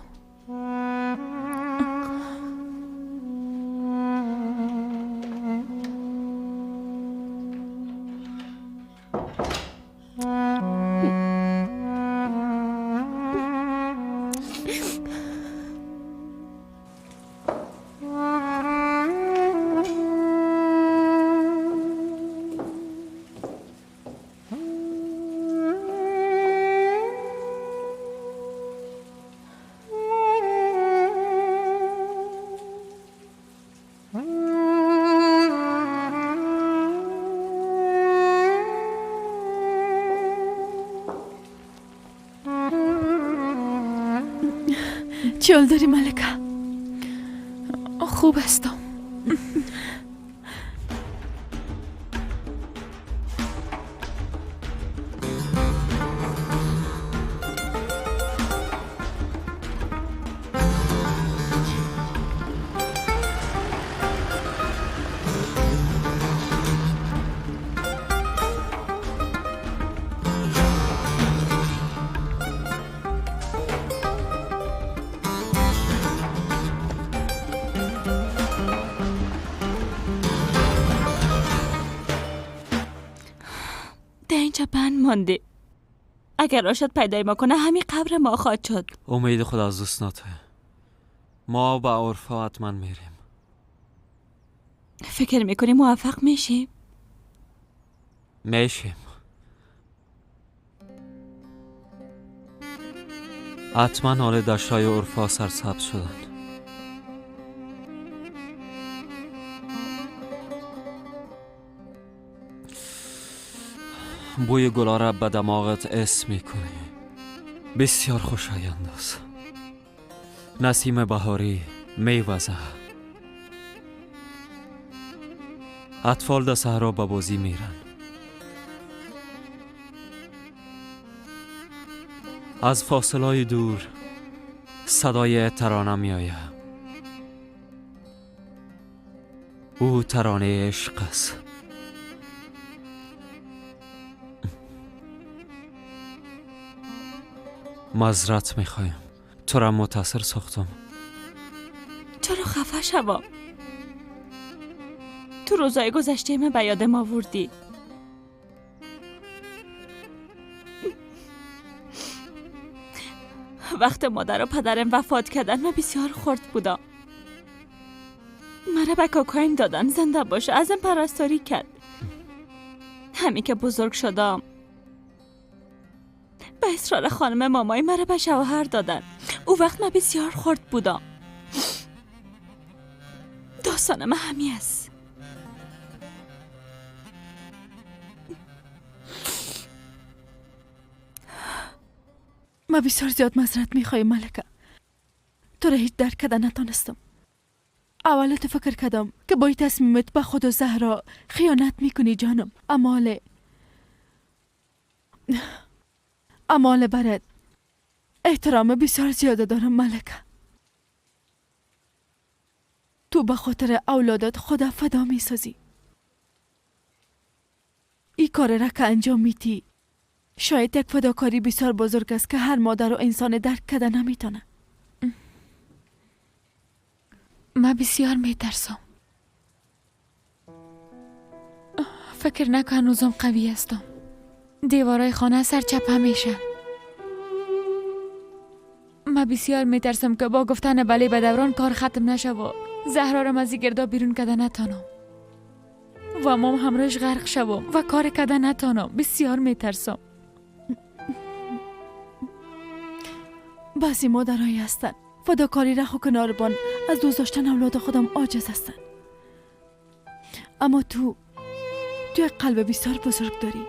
Speaker 18: چی حال داری ملکه؟
Speaker 4: خوب هستم.
Speaker 17: مانده. اگر راشد پیدای ما کنه همین قبر ما خواهد شد.
Speaker 5: امید خدا از دوست ناته. ما به عرفا حتما میریم.
Speaker 17: فکر میکنی موفق میشیم؟
Speaker 5: میشیم. حتما حال دشتای عرفا سرسبز شدن. بوی گلا را به دماغت اس میکنی. بسیار خوشایند است. نسیم بهاری میوزه. اطفال در صحرا به بازی میرن. از فاصلای دور صدای ترانه میآید. او ترانه عشق است. معذرت میخوایم، تو را متاثر ساختم.
Speaker 17: چرا خفه شوم؟ تو روزای گذشته من به یادم آوردی. وقت مادر و پدرم وفات کردن من بسیار خرد بودم. مرا به کاکایم دادن زنده باشه، ازم پرستاری کرد. همین که بزرگ شدم به اصرار خانم مامای مرا به شوهر دادن. او وقت من بسیار خرد بودم. داستان من همی است.
Speaker 18: ما بسیار زیاد معذرت میخوایم ملکه. تو را هیچ درک کردن نتانستم. اول تو فکر کردم که با این تصمیمت به خود و زهرا خیانت میکنی جانم. اما برات احترام بسیار زیاده دارم ملکه. تو به خاطر اولادت خدا فدا میسازی. این کار را که انجام میتی شاید یک فداکاری بسیار بزرگ است که هر مادر و انسان درک کرده نمیتونه.
Speaker 4: من بسیار میترسم. فکر نکن هنوزم قوی هستم. دیوارای خانه سرچپه میشن. من بسیار میترسم که با گفتن بله به دوران کار ختم نشه و زهرا را از گردا بیرون کده نتانم و مام همراهش غرق شوم و کار کده نتانم. بسیار میترسم.
Speaker 18: بعضی مادرایی هستن فداکاری رخ و کنار بان از دوست داشتن اولاد خودم عاجز هستن. اما تو یک قلب بسیار بزرگ داری.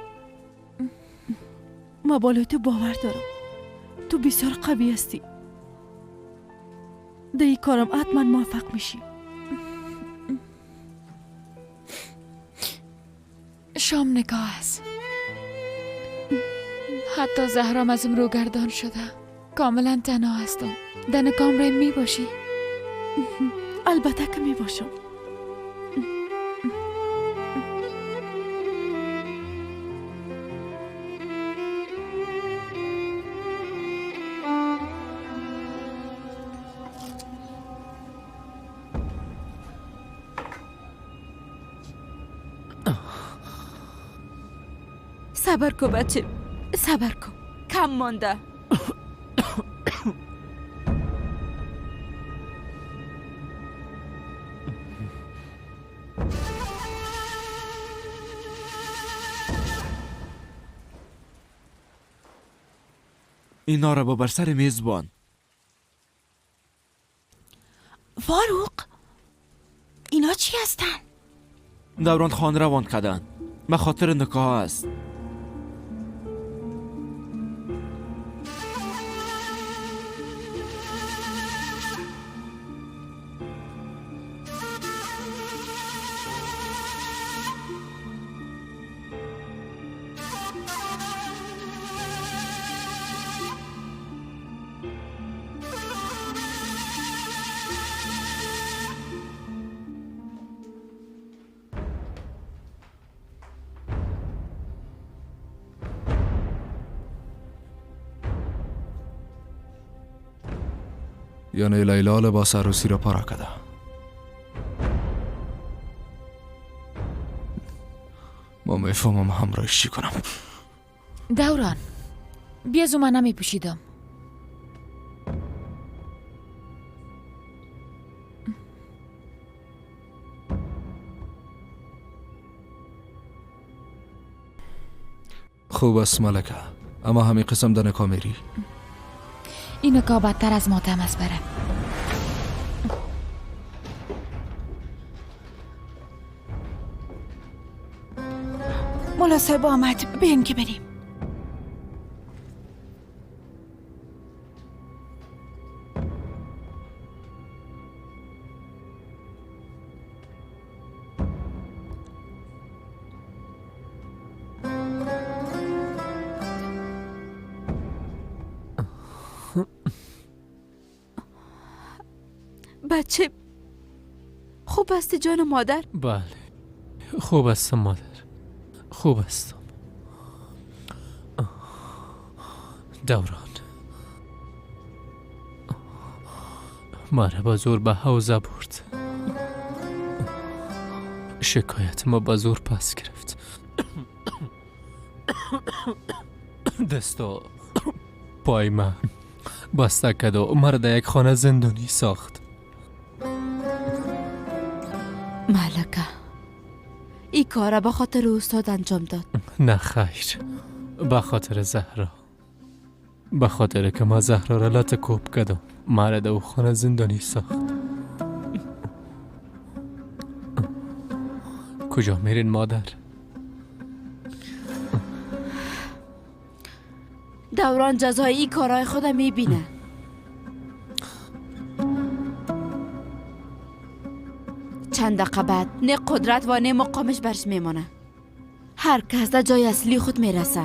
Speaker 18: ما بالای تو باور دارم. تو بسیار قوی هستی. در این کارم حتما موفق میشی.
Speaker 4: شام نگاه است. حتی زهرام ازم روگردان شده. کاملا تنها هستم. در نکام رایم می باشی؟
Speaker 18: البته که می باشم.
Speaker 17: صبر کو بچه، صبر کو، کم مانده.
Speaker 19: اینا را ببر سر میزبان.
Speaker 13: فاروق، اینا چی هستن؟
Speaker 19: دوران خان روان کردن به خاطر نکاح است.
Speaker 7: یعنی لیلا لباس عروسی را پاره کرده. ما میفهمم همراهش چی کنم.
Speaker 4: دوران بیا زو، من نمی پوشیدم.
Speaker 7: خوب است ملکه، اما همین قسم در نکاح میری.
Speaker 4: این نکاح بدتر از ماتم است برم.
Speaker 13: ملا صاحب آمد، بیاین که بریم.
Speaker 17: بچه خوب است جان مادر؟
Speaker 11: بله خوب هستم مادر، خوب هستم. دوران مرا با زور به حوزه برد. شکایت ما با زور پس گرفت. دست و پای من بسته کرد و مرا در یک خانه زندانی ساخت.
Speaker 17: ملکه این کار به خاطر استاد انجام داد؟
Speaker 11: نه خیر، به خاطر زهرا، به خاطر که ما زهرا را لطه کوب کردم مرا در خانه زندانی ساخت. کجا میرین مادر؟
Speaker 17: دوران جزای این کارهای خود میبینه. چند دقیقه بعد نه قدرت و نه مقامش برش میمانه. هر کس در جای اصلی خود میرسه.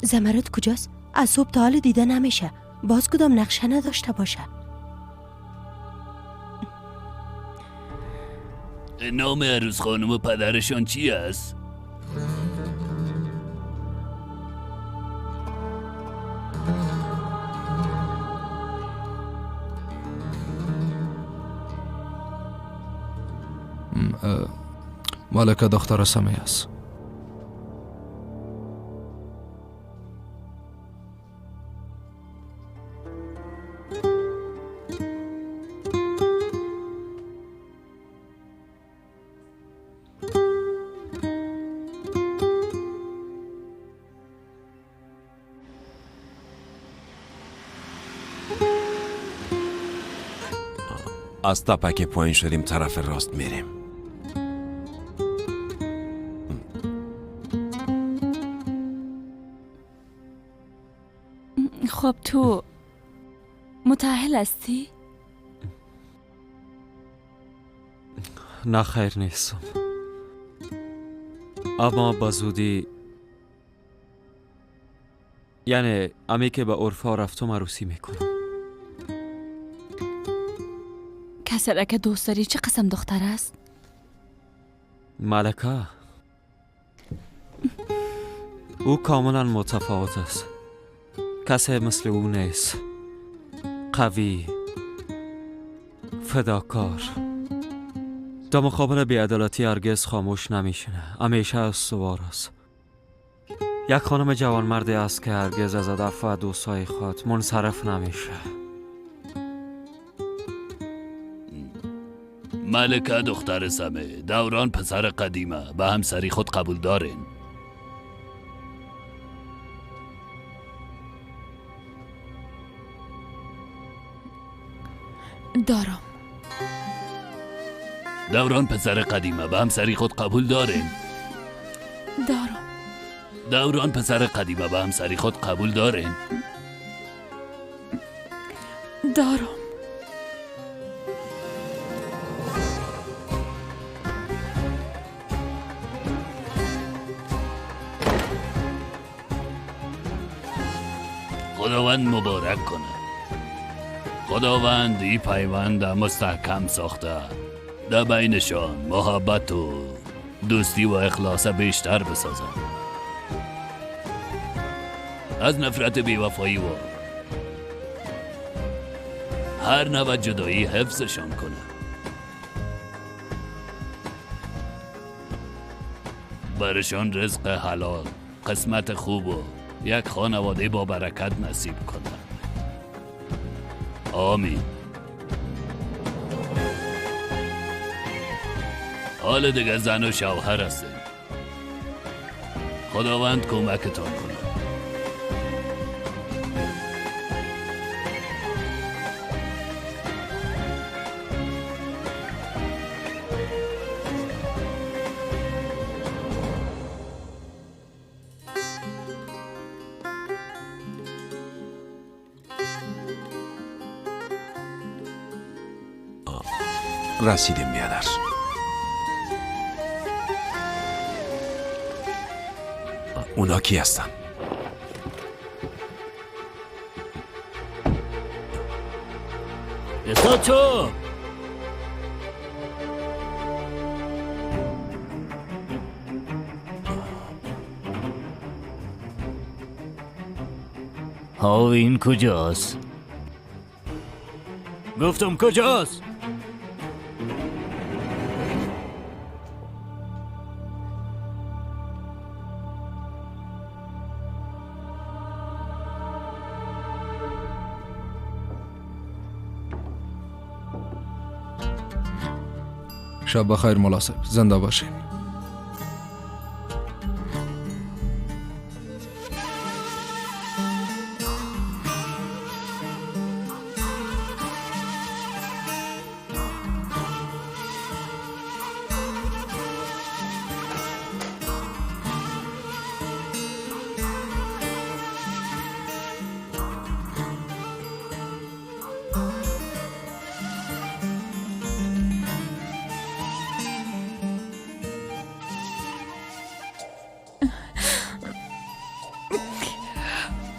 Speaker 9: زمرد کجاست؟ از صبح تا حال دیده نمیشه. باز کدام نقشه نداشته باشه.
Speaker 3: نام عروس خانم و پدرشان چی است؟
Speaker 7: ملکه دختر سمیه است.
Speaker 6: از تپه که پایین شدیم طرف راست میریم.
Speaker 17: خب تو متأهل هستی؟
Speaker 5: نه خیر نیستم، اما به زودی، یعنی امی که به عرفا رفتم عروسی میکنم.
Speaker 17: کسی را که دوست داری چه قسم دختر است؟
Speaker 5: ملکه. او کاملا متفاوت است. کسی مثل او نیست. قوی، فداکار، در مقابل بی‌عدالتی هرگز خاموش نمیشینه، همیشه استوار است. یک خانم جوانمردی است که هرگز از هدف و دوستای خود منصرف نمیشه.
Speaker 3: ملکه دختر سمه، دوران پسر قدیمه، به همسری خود قبول دارین.
Speaker 4: دارم.
Speaker 3: دوران پسر قدیمه، به همسری خود قبول دارین.
Speaker 4: دارم.
Speaker 3: دوران پسر قدیمه، به همسری خود قبول دارین.
Speaker 4: دارم.
Speaker 3: خداوند مبارک کنه. خداوند این پیوند مستحکم ساخته، در بینشان محبت و دوستی و اخلاص بیشتر بسازه. از نفرت بیوفایی و هر نوع جدایی حفظشان کنه. برشان رزق حلال، قسمت خوب و یک خانواده با برکت نصیب کنه. آمین. حال دیگه زن و شوهر هستیم. خداوند کمکتان کنه.
Speaker 6: رسیدیم بیادر. اونا کی هستن؟
Speaker 3: استاد چو! ها این کجاست؟ گفتم کجاست؟
Speaker 7: شب بخیر ملا صاحب، زنده باشین.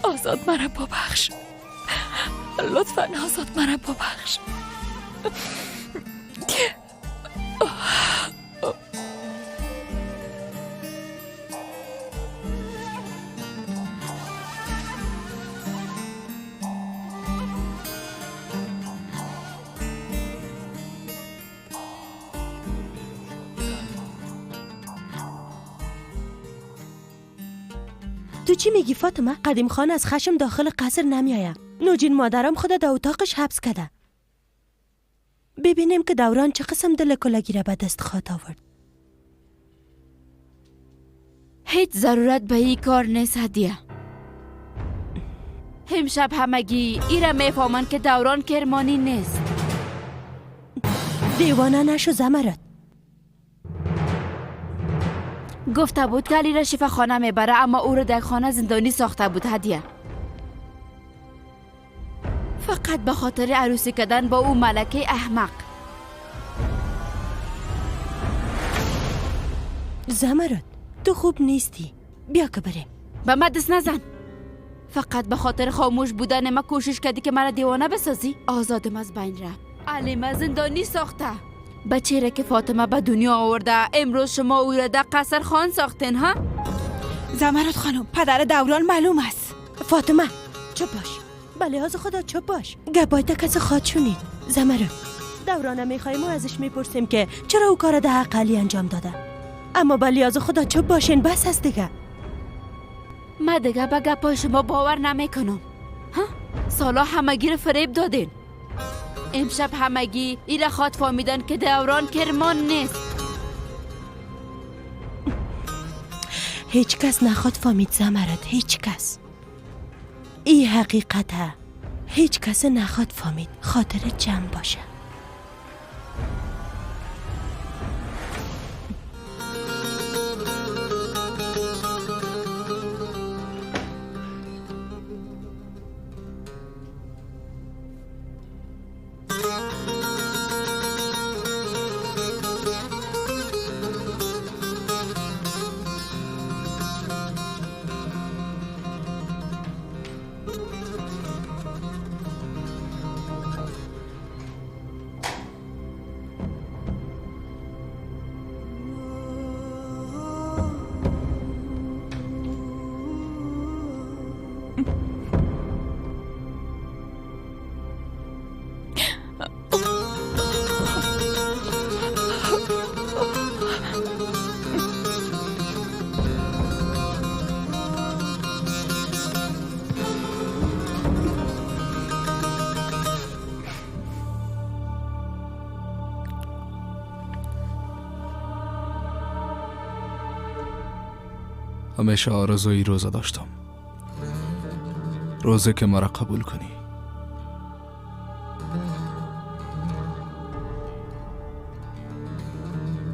Speaker 4: آزاد مرا ببخش، لطفا آزاد مرا ببخش.
Speaker 9: تو چی میگی فاطمه؟ قدیم خان از خشم داخل قصر نمیآید. نوجین مادرم خود در اتاقش حبس کرده. ببینیم که دوران چه قسم دل کلگی را به دست خواهد آورد.
Speaker 17: هیچ ضرورت به این کار نیست هدیه. امشب همگی ایره میفهمند که دوران کرمانی نیست.
Speaker 9: دیوانه نشو زمرد.
Speaker 17: گفته بود که علی را شفاخانه میبره، اما او را در خانه زندانی ساخته بود هدیه. فقط به خاطر عروسی کردن با او ملکه احمق.
Speaker 9: زمرد تو خوب نیستی، بیا که بریم.
Speaker 17: به من دست نزن. فقط به خاطر خاموش بودن ما کوشش کردی که مرا دیوانه بسازی. آزادم از بین رفت. علی ما زندانی ساخته. بچه را که فاطمه به دنیا آورده امروز شما او را در قصر خان ساختین ها؟
Speaker 13: زمرد خانم، پدر دوران معلوم است.
Speaker 9: فاطمه چپ باش، به لحاظ خدا چپ باش. گپایت کسی خواد شنید. زمرد دورانه میخوایم و ازش میپرسیم که چرا او کار در حق علی انجام داده، اما به لحاظ خدا چپ باشین، بس است دیگه.
Speaker 17: من دیگه به گپای شما باور نمیکنم. ها؟ سالا همگی رو فریب دادین. امشب همگی ایره خواد فهمیدن که دوران کرمان نیست.
Speaker 9: هیچ کس نخواد فهمید زمرد، هیچ کس. ای حقیقته، هیچ کس نخواد فهمید. خاطر جمع باشه.
Speaker 7: همیشه آرزوی روزه داشتم، روزه که مرا قبول کنی.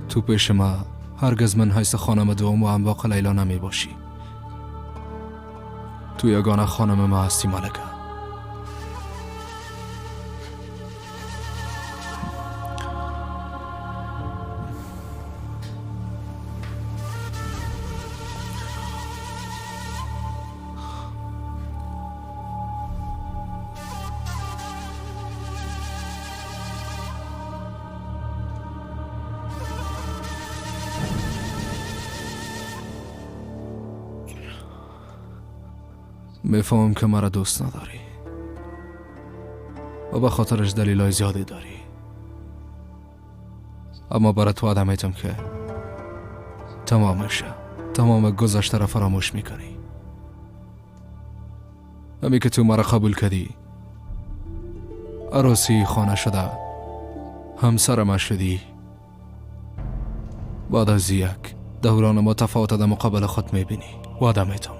Speaker 7: تو پیش ما هرگز من حیث خانم دوم و انواق لیلا نمی باشی. تو یگانه خانم ما هستی ملکه. میفهمم که مرا دوست نداری و به خاطرش دلیلای زیادی داری، اما برای تو وعده میتم که تمامش، تمام گذشته را فراموش میکنی. همی که تو مرا قبول کردی، عروسی خانه شده، همسر ما شدی، بعد از یک دوران متفاوت در مقابل خود میبینی. وعده میتم.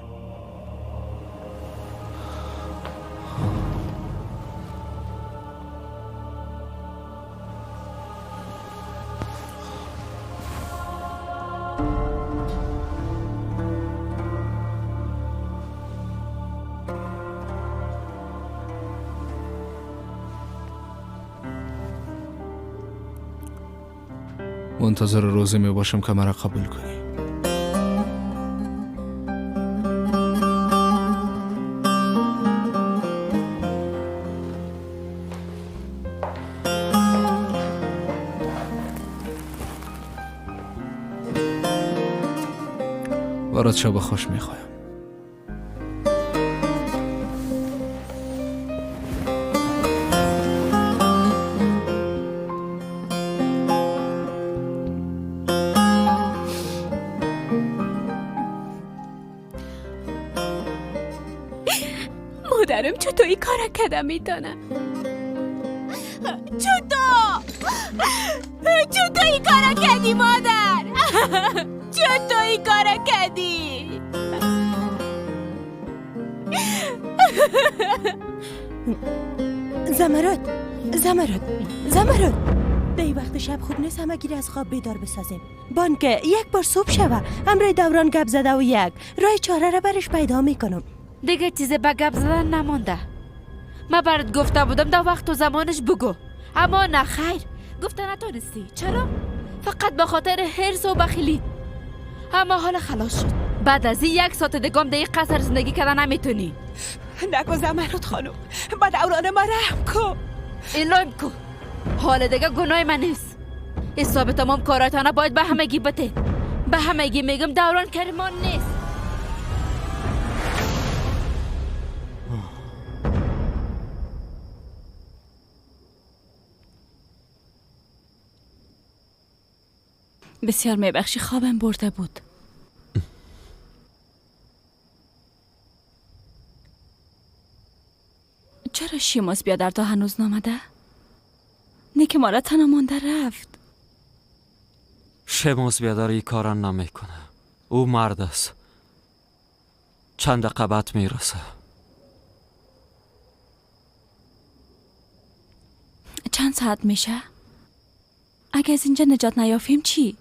Speaker 7: منتظر روزی می باشم که مرا قبول کنی. برات شب خوش می خواهم.
Speaker 14: مادرم چطور این کار کده میتونه؟ چطور؟ چطور این کار کردی مادر؟ چطور این کار کردی؟
Speaker 9: زمرد، زمرد، زمرد، به این وقت شب خوب نیست همه گیر از خواب بیدار بسازیم. بانک یک بار صبح شوه همراه دوران گپ زده و یک راه چاره را برش پیدا میکنم.
Speaker 17: دیگه چیز به گپ زدن نمانده. من برات گفته بودم در وقت و زمانش بگو، اما نه خیر، گفته نتونستی. چرا؟ فقط به خاطر حرص و بخیلی. اما حالا خلاص شد. بعد از این یک ساعت دیگه هم در این قصر زندگی کردن نمیتونی.
Speaker 13: نگو زمرد خانم، به دوران ما رحم کن.
Speaker 17: الهیم کو، حال دیگه گناه من نیست. حساب تمام کاراتانه باید به همگی بده. به همگی میگم دوران کریمان نیست.
Speaker 4: بسیار میبخشی، خوابم برده بود. چرا شیماس بیادر تا هنوز نامده؟ نه که مالا تنها مانده رفت.
Speaker 5: شیماس بیادر این کارا نمیکنه. او مرد است. چند دقیقه بعد میرسه.
Speaker 4: چند ساعت میشه؟ اگه از اینجا نجات نیافیم چی؟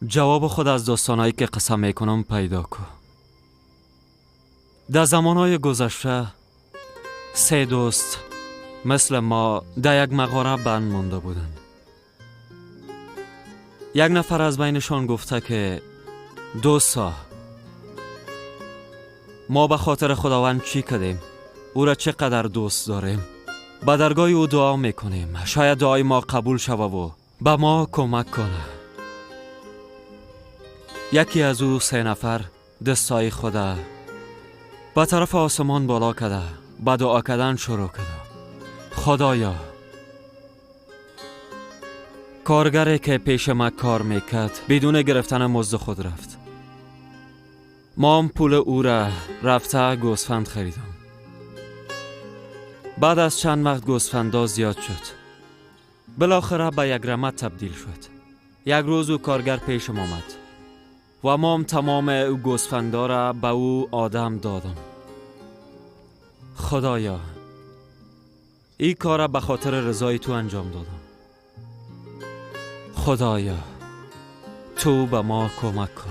Speaker 5: جواب خود از داستانهایی که قصه میکنم پیدا کن. در زمانهای گذشته سه دوست مثل ما در یک مغاره بند مانده بودند. یک نفر از بینشان گفته که دوستا، ما به خاطر خداوند چی کردیم؟ او را چقدر دوست داریم؟ به درگاه او دعا میکنیم، شاید دعای ما قبول شود و به ما کمک کنه. یکی از او سه نفر دستای خدا به طرف آسمان بالا کرده، به دعا کردن شروع کرده. خدایا، کارگری که پیش ما کار میکرد بدون گرفتن مزد خود رفت. ما هم پول او را رفته گوسفند خریدم. بعد از چند وقت گوسفندا زیاد شد. بالاخره به یک رمه تبدیل شد. یک روز او کارگر پیشم آمد و ما هم تمام او گوسفندا را به او آدم دادم. خدایا، این کار را به خاطر رضای تو انجام دادم. خدایا، تو به ما کمک کن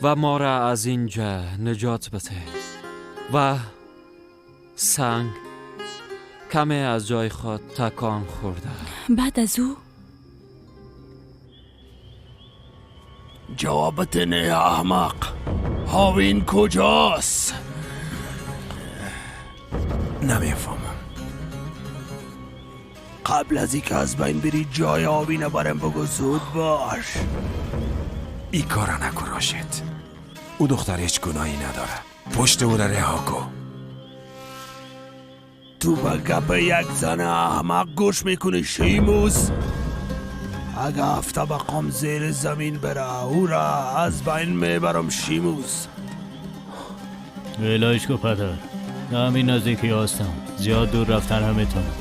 Speaker 5: و ما را از اینجا نجات بده. و سنگ کمی از جای خود تکان خورده.
Speaker 4: بعد از او
Speaker 1: جوابت نه احمق، هاوین کجاست؟
Speaker 6: نمیفهمم.
Speaker 1: قبل از اینکه از بین بری جای هاوین برم بگو. زود باش.
Speaker 6: ای کارا نکن راشد. او دختر هیچ گناهی نداره. پشت او را رها کن.
Speaker 1: تو به گپ یک زن احمق گوش میکنی شیموس؟ اگه هفته بقام زیر زمین بره او را از بین میبرم شیموس.
Speaker 3: ولایش کو پدر، همین نزدیکی هستم، زیاد دور رفتن نمیتونم.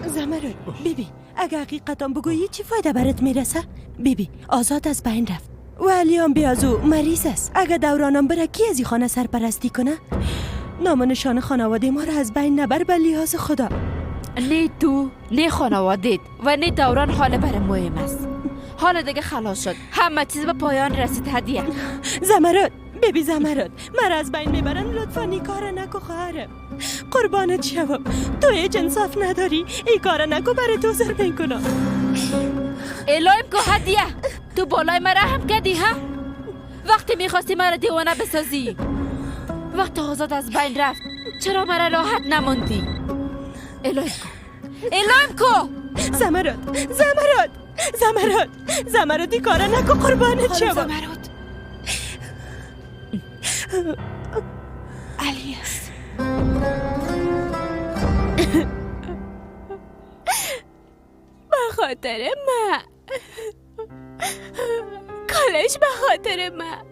Speaker 9: زمرد بیبی، اگه حقیقتم بگویی چی فایده برات میرسه؟ بیبی آزاد از بین رفت و علیان بیازو مریض است. اگه دورانم بره کی از این خانه سرپرستی کنه؟ نام و نشان خانواده ما را از بین نبر به لحاظ خدا.
Speaker 17: نه تو، نه خانوادت و نه دوران حال بر مهم است. حال دیگه خلاص شد، همه چیز به پایان رسید. هدیه
Speaker 9: زمرد، بیبی زمرد، مرا از بین میبرن. لطفا این کار نکو خواهرم، قربانت شوم. تو هیچ انصاف نداری، این کار نکو، برای تو زر میکنم.
Speaker 17: الهیم که هدیه، تو بالای مرا هم کردی ها؟ وقتی میخواستی مرا دیوانه بسازی، وقتی آزاد از بین رفت چرا مرا راحت نماندی؟ الهیم کو، الهیم کو.
Speaker 9: زمرد، زمرد، زمرد، زمرد، این کارا نکو، قربانت شوم.
Speaker 13: زمرد، علی است.
Speaker 14: به خاطر من کلش به خاطر من.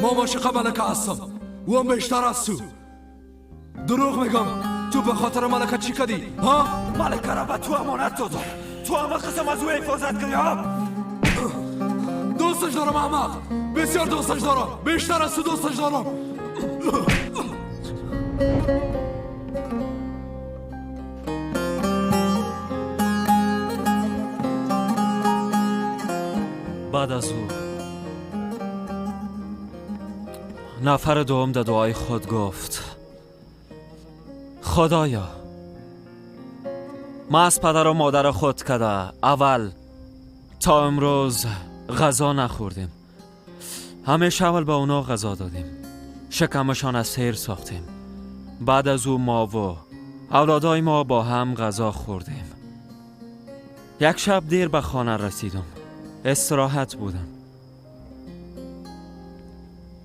Speaker 7: ما عاشق ملکه هستم، او هم بیشتر از تو. دروغ میگم، تو به خاطر ملکه چی کردی؟ ها؟
Speaker 1: ملکه را به تو امانت دادم، تو همه قسم از او حفاظت کردی. ها؟
Speaker 7: دوستش دارم احمق، بسیار دوستش دارم، بیشتر از تو دوستش دارم.
Speaker 5: بعد از او نفر دوم در دعای خود گفت خدایا ما از پدر و مادر خود کده اول تا امروز غذا نخوردیم، همیشه اول به اونا غذا دادیم، شکمشان از سیر ساختیم، بعد از او ما و اولادای ما با هم غذا خوردیم. یک شب دیر به خانه رسیدم، استراحت بودم.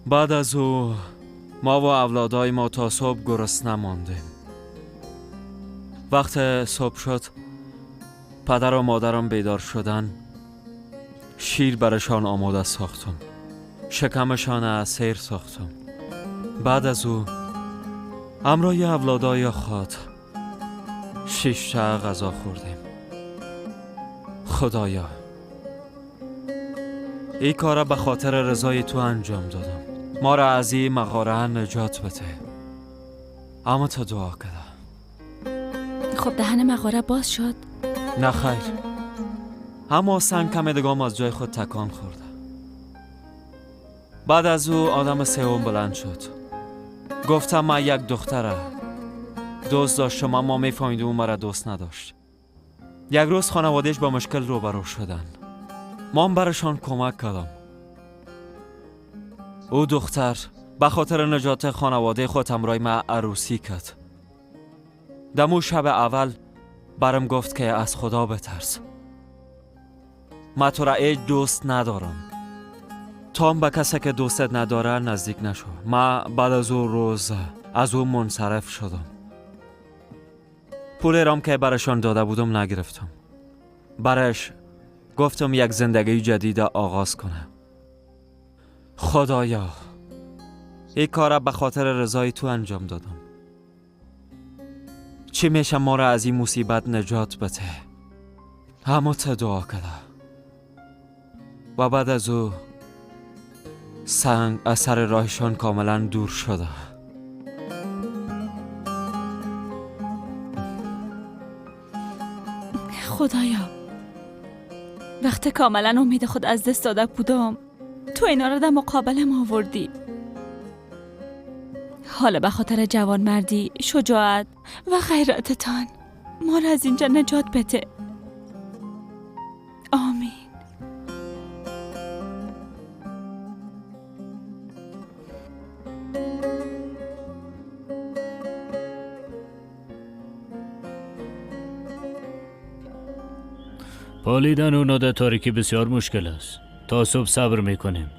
Speaker 5: بعد از او ما و اولادای ما تا صبح گرسنه ماندیم. وقت صبح شد، پدر و مادرم بیدار شدن، شیر برشان آماده ساختم، شکمشان از سیر ساختم. بعد از او همراه اولادای خود 6 تا غذا خوردیم. خدایا این کار به خاطر رضای تو انجام دادم، ما را از این مغاره نجات بده. اما تا دعا کردم.
Speaker 4: خب دهن مغاره باز شد؟
Speaker 5: نه خیر، اما سنگ کم دگام از جای خود تکان خورده. بعد از او آدم سوم بلند شد، گفتم من یک دختره دوست داشتم، اما میفهمیدم او مرا دوست نداشت. یک روز خانوادهش با مشکل روبرو شدن، ما هم برشان کمک کردم. او دختر به خاطر نجات خانواده خود همراه من عروسی کرد. دمو شب اول برم گفت که از خدا بترس، من تو را هیچ دوست ندارم، تا هم به کسی که دوستت نداره نزدیک نشو. من بعد از او روز از او منصرف شدم. پول رام که برشان داده بودم نگرفتم. برش گفتم یک زندگی جدید آغاز کنه. خدایا این کار به خاطر رضای تو انجام دادم، چی میشه ما را از این مصیبت نجات بده. همه تا دعا کرده و بعد از او سنگ از سر راهشان کاملا دور شده.
Speaker 4: خدایا وقت کاملا امید خود از دست داده بودم، تو اینا را در مقابلم آوردی. حالا به خاطر جوانمردی، شجاعت و غیرتتان ما را از اینجا نجات بده. آمین.
Speaker 3: پالیدن اونا در تاریکی بسیار مشکل است. تا صبح صبر میکنیم،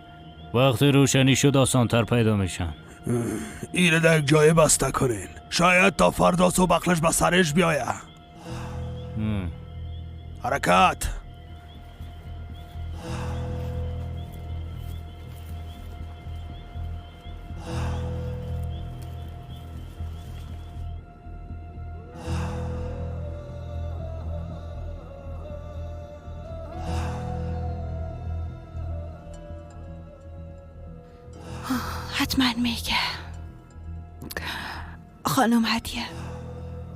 Speaker 3: وقتی روشنی شد آسانتر پیدا میشن.
Speaker 1: ایره در جای بسته کنین، شاید تا فردا صبح عقلش به سرش بیایه. حرکت.
Speaker 13: حتما میگه خانم هدیه،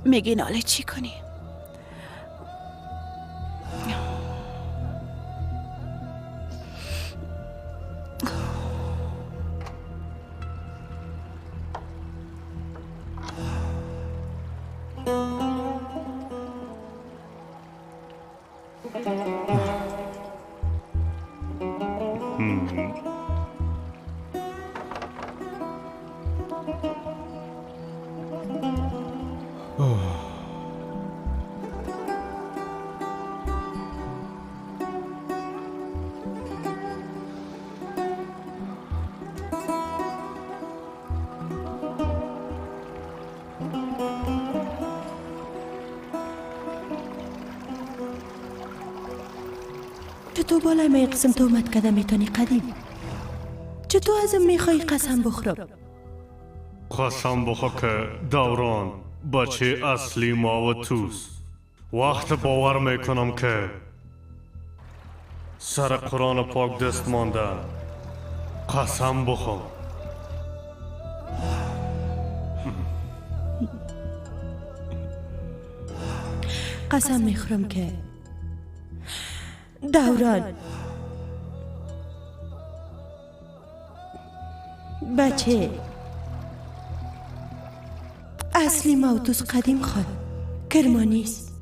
Speaker 13: میگه ناله چی کنی؟
Speaker 9: چطور بالای من قسم تهمت کرده میتونی قدیم؟ چطور ازم میخوای قسم بخورم؟
Speaker 16: قسم بخور که دوران بچه اصلی ما و توست. وقت باور میکنم که سر قرآن پاک دست مانده. قسم بخور.
Speaker 9: قسم میخورم که دوران بچه اصلی موتوس قدیم خان کرمانیست.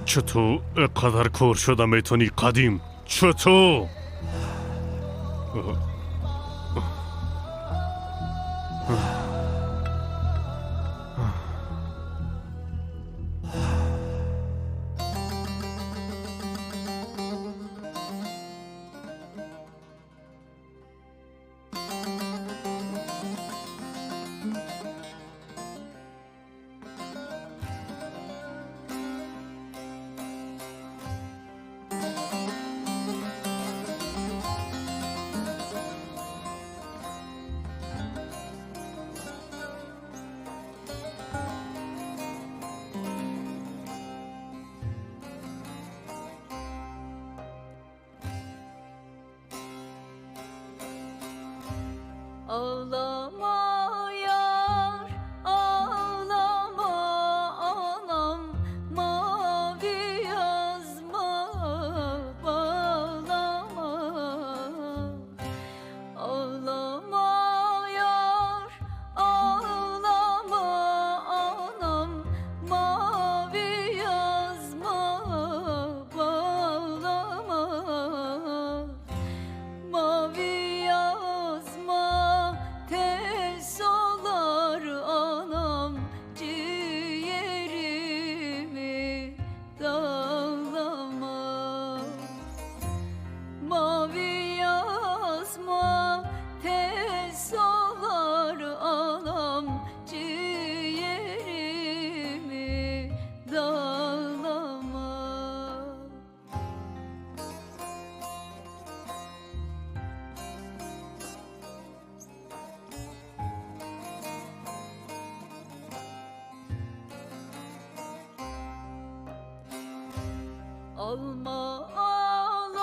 Speaker 16: چطور قدر کور شده میتونی قدیم؟ چطور؟
Speaker 20: Ağlama yar, ağlama anam, mavi yazma bağlama. Ağlama yar, ağlama anam, mavi yazma bağlama. Mavi yazma tez olar anam, ciğerimi dağlama. Mavi yazma tez olar anam, ciğerimi dağlama. Alma al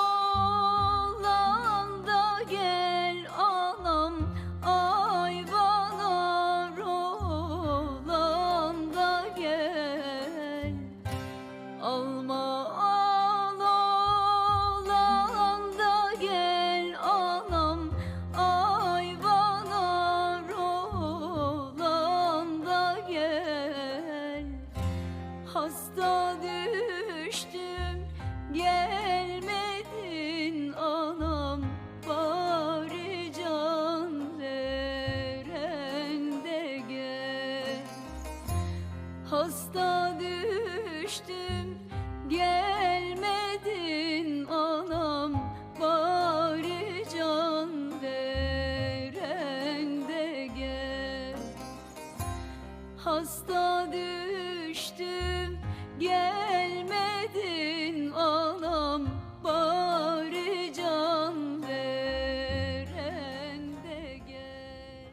Speaker 20: oğlan da gel anam, ayvalar oğlan da gel. Alma al oğlan da gel anam, ayvalar oğlan da gel. Hasta düştüm gelmedin anam, bari can veren de gel. Hasta düştüm gelmedin anam, bari can veren de gel. Hasta düştüm gelmedin anam, bari can veren de gel.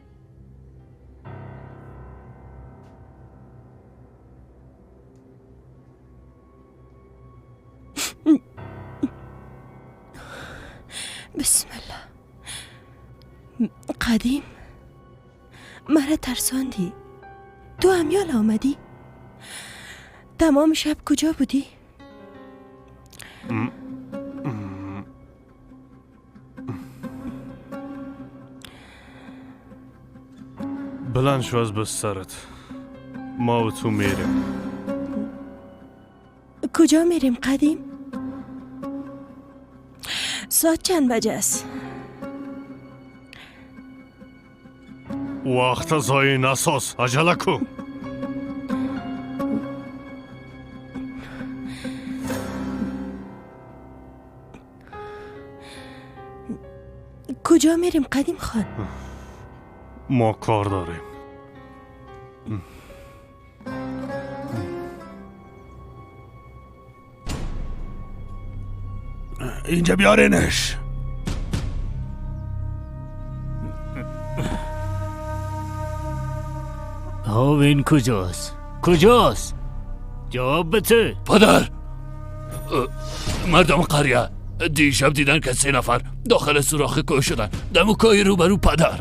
Speaker 9: بسم الله. قدیم مرا ترساندی. تو همیال آمدی؟ تمام شب کجا بودی؟
Speaker 16: بلند شو از بسترت، ما و تو میریم.
Speaker 9: کجا میریم قدیم؟ ساعت چند بجه است؟
Speaker 16: وقت ضایع نساز، عجله کن.
Speaker 9: کجا میریم قدیم خان؟
Speaker 16: ما کار داریم.
Speaker 1: اینجا بیارینش.
Speaker 3: این کجاست؟ کجاست؟ جواب بده.
Speaker 2: پدر، مردم قریه دیشب دیدن که 3 نفر داخل سوراخ کوه شدن، دم کوه روبرو. پدر.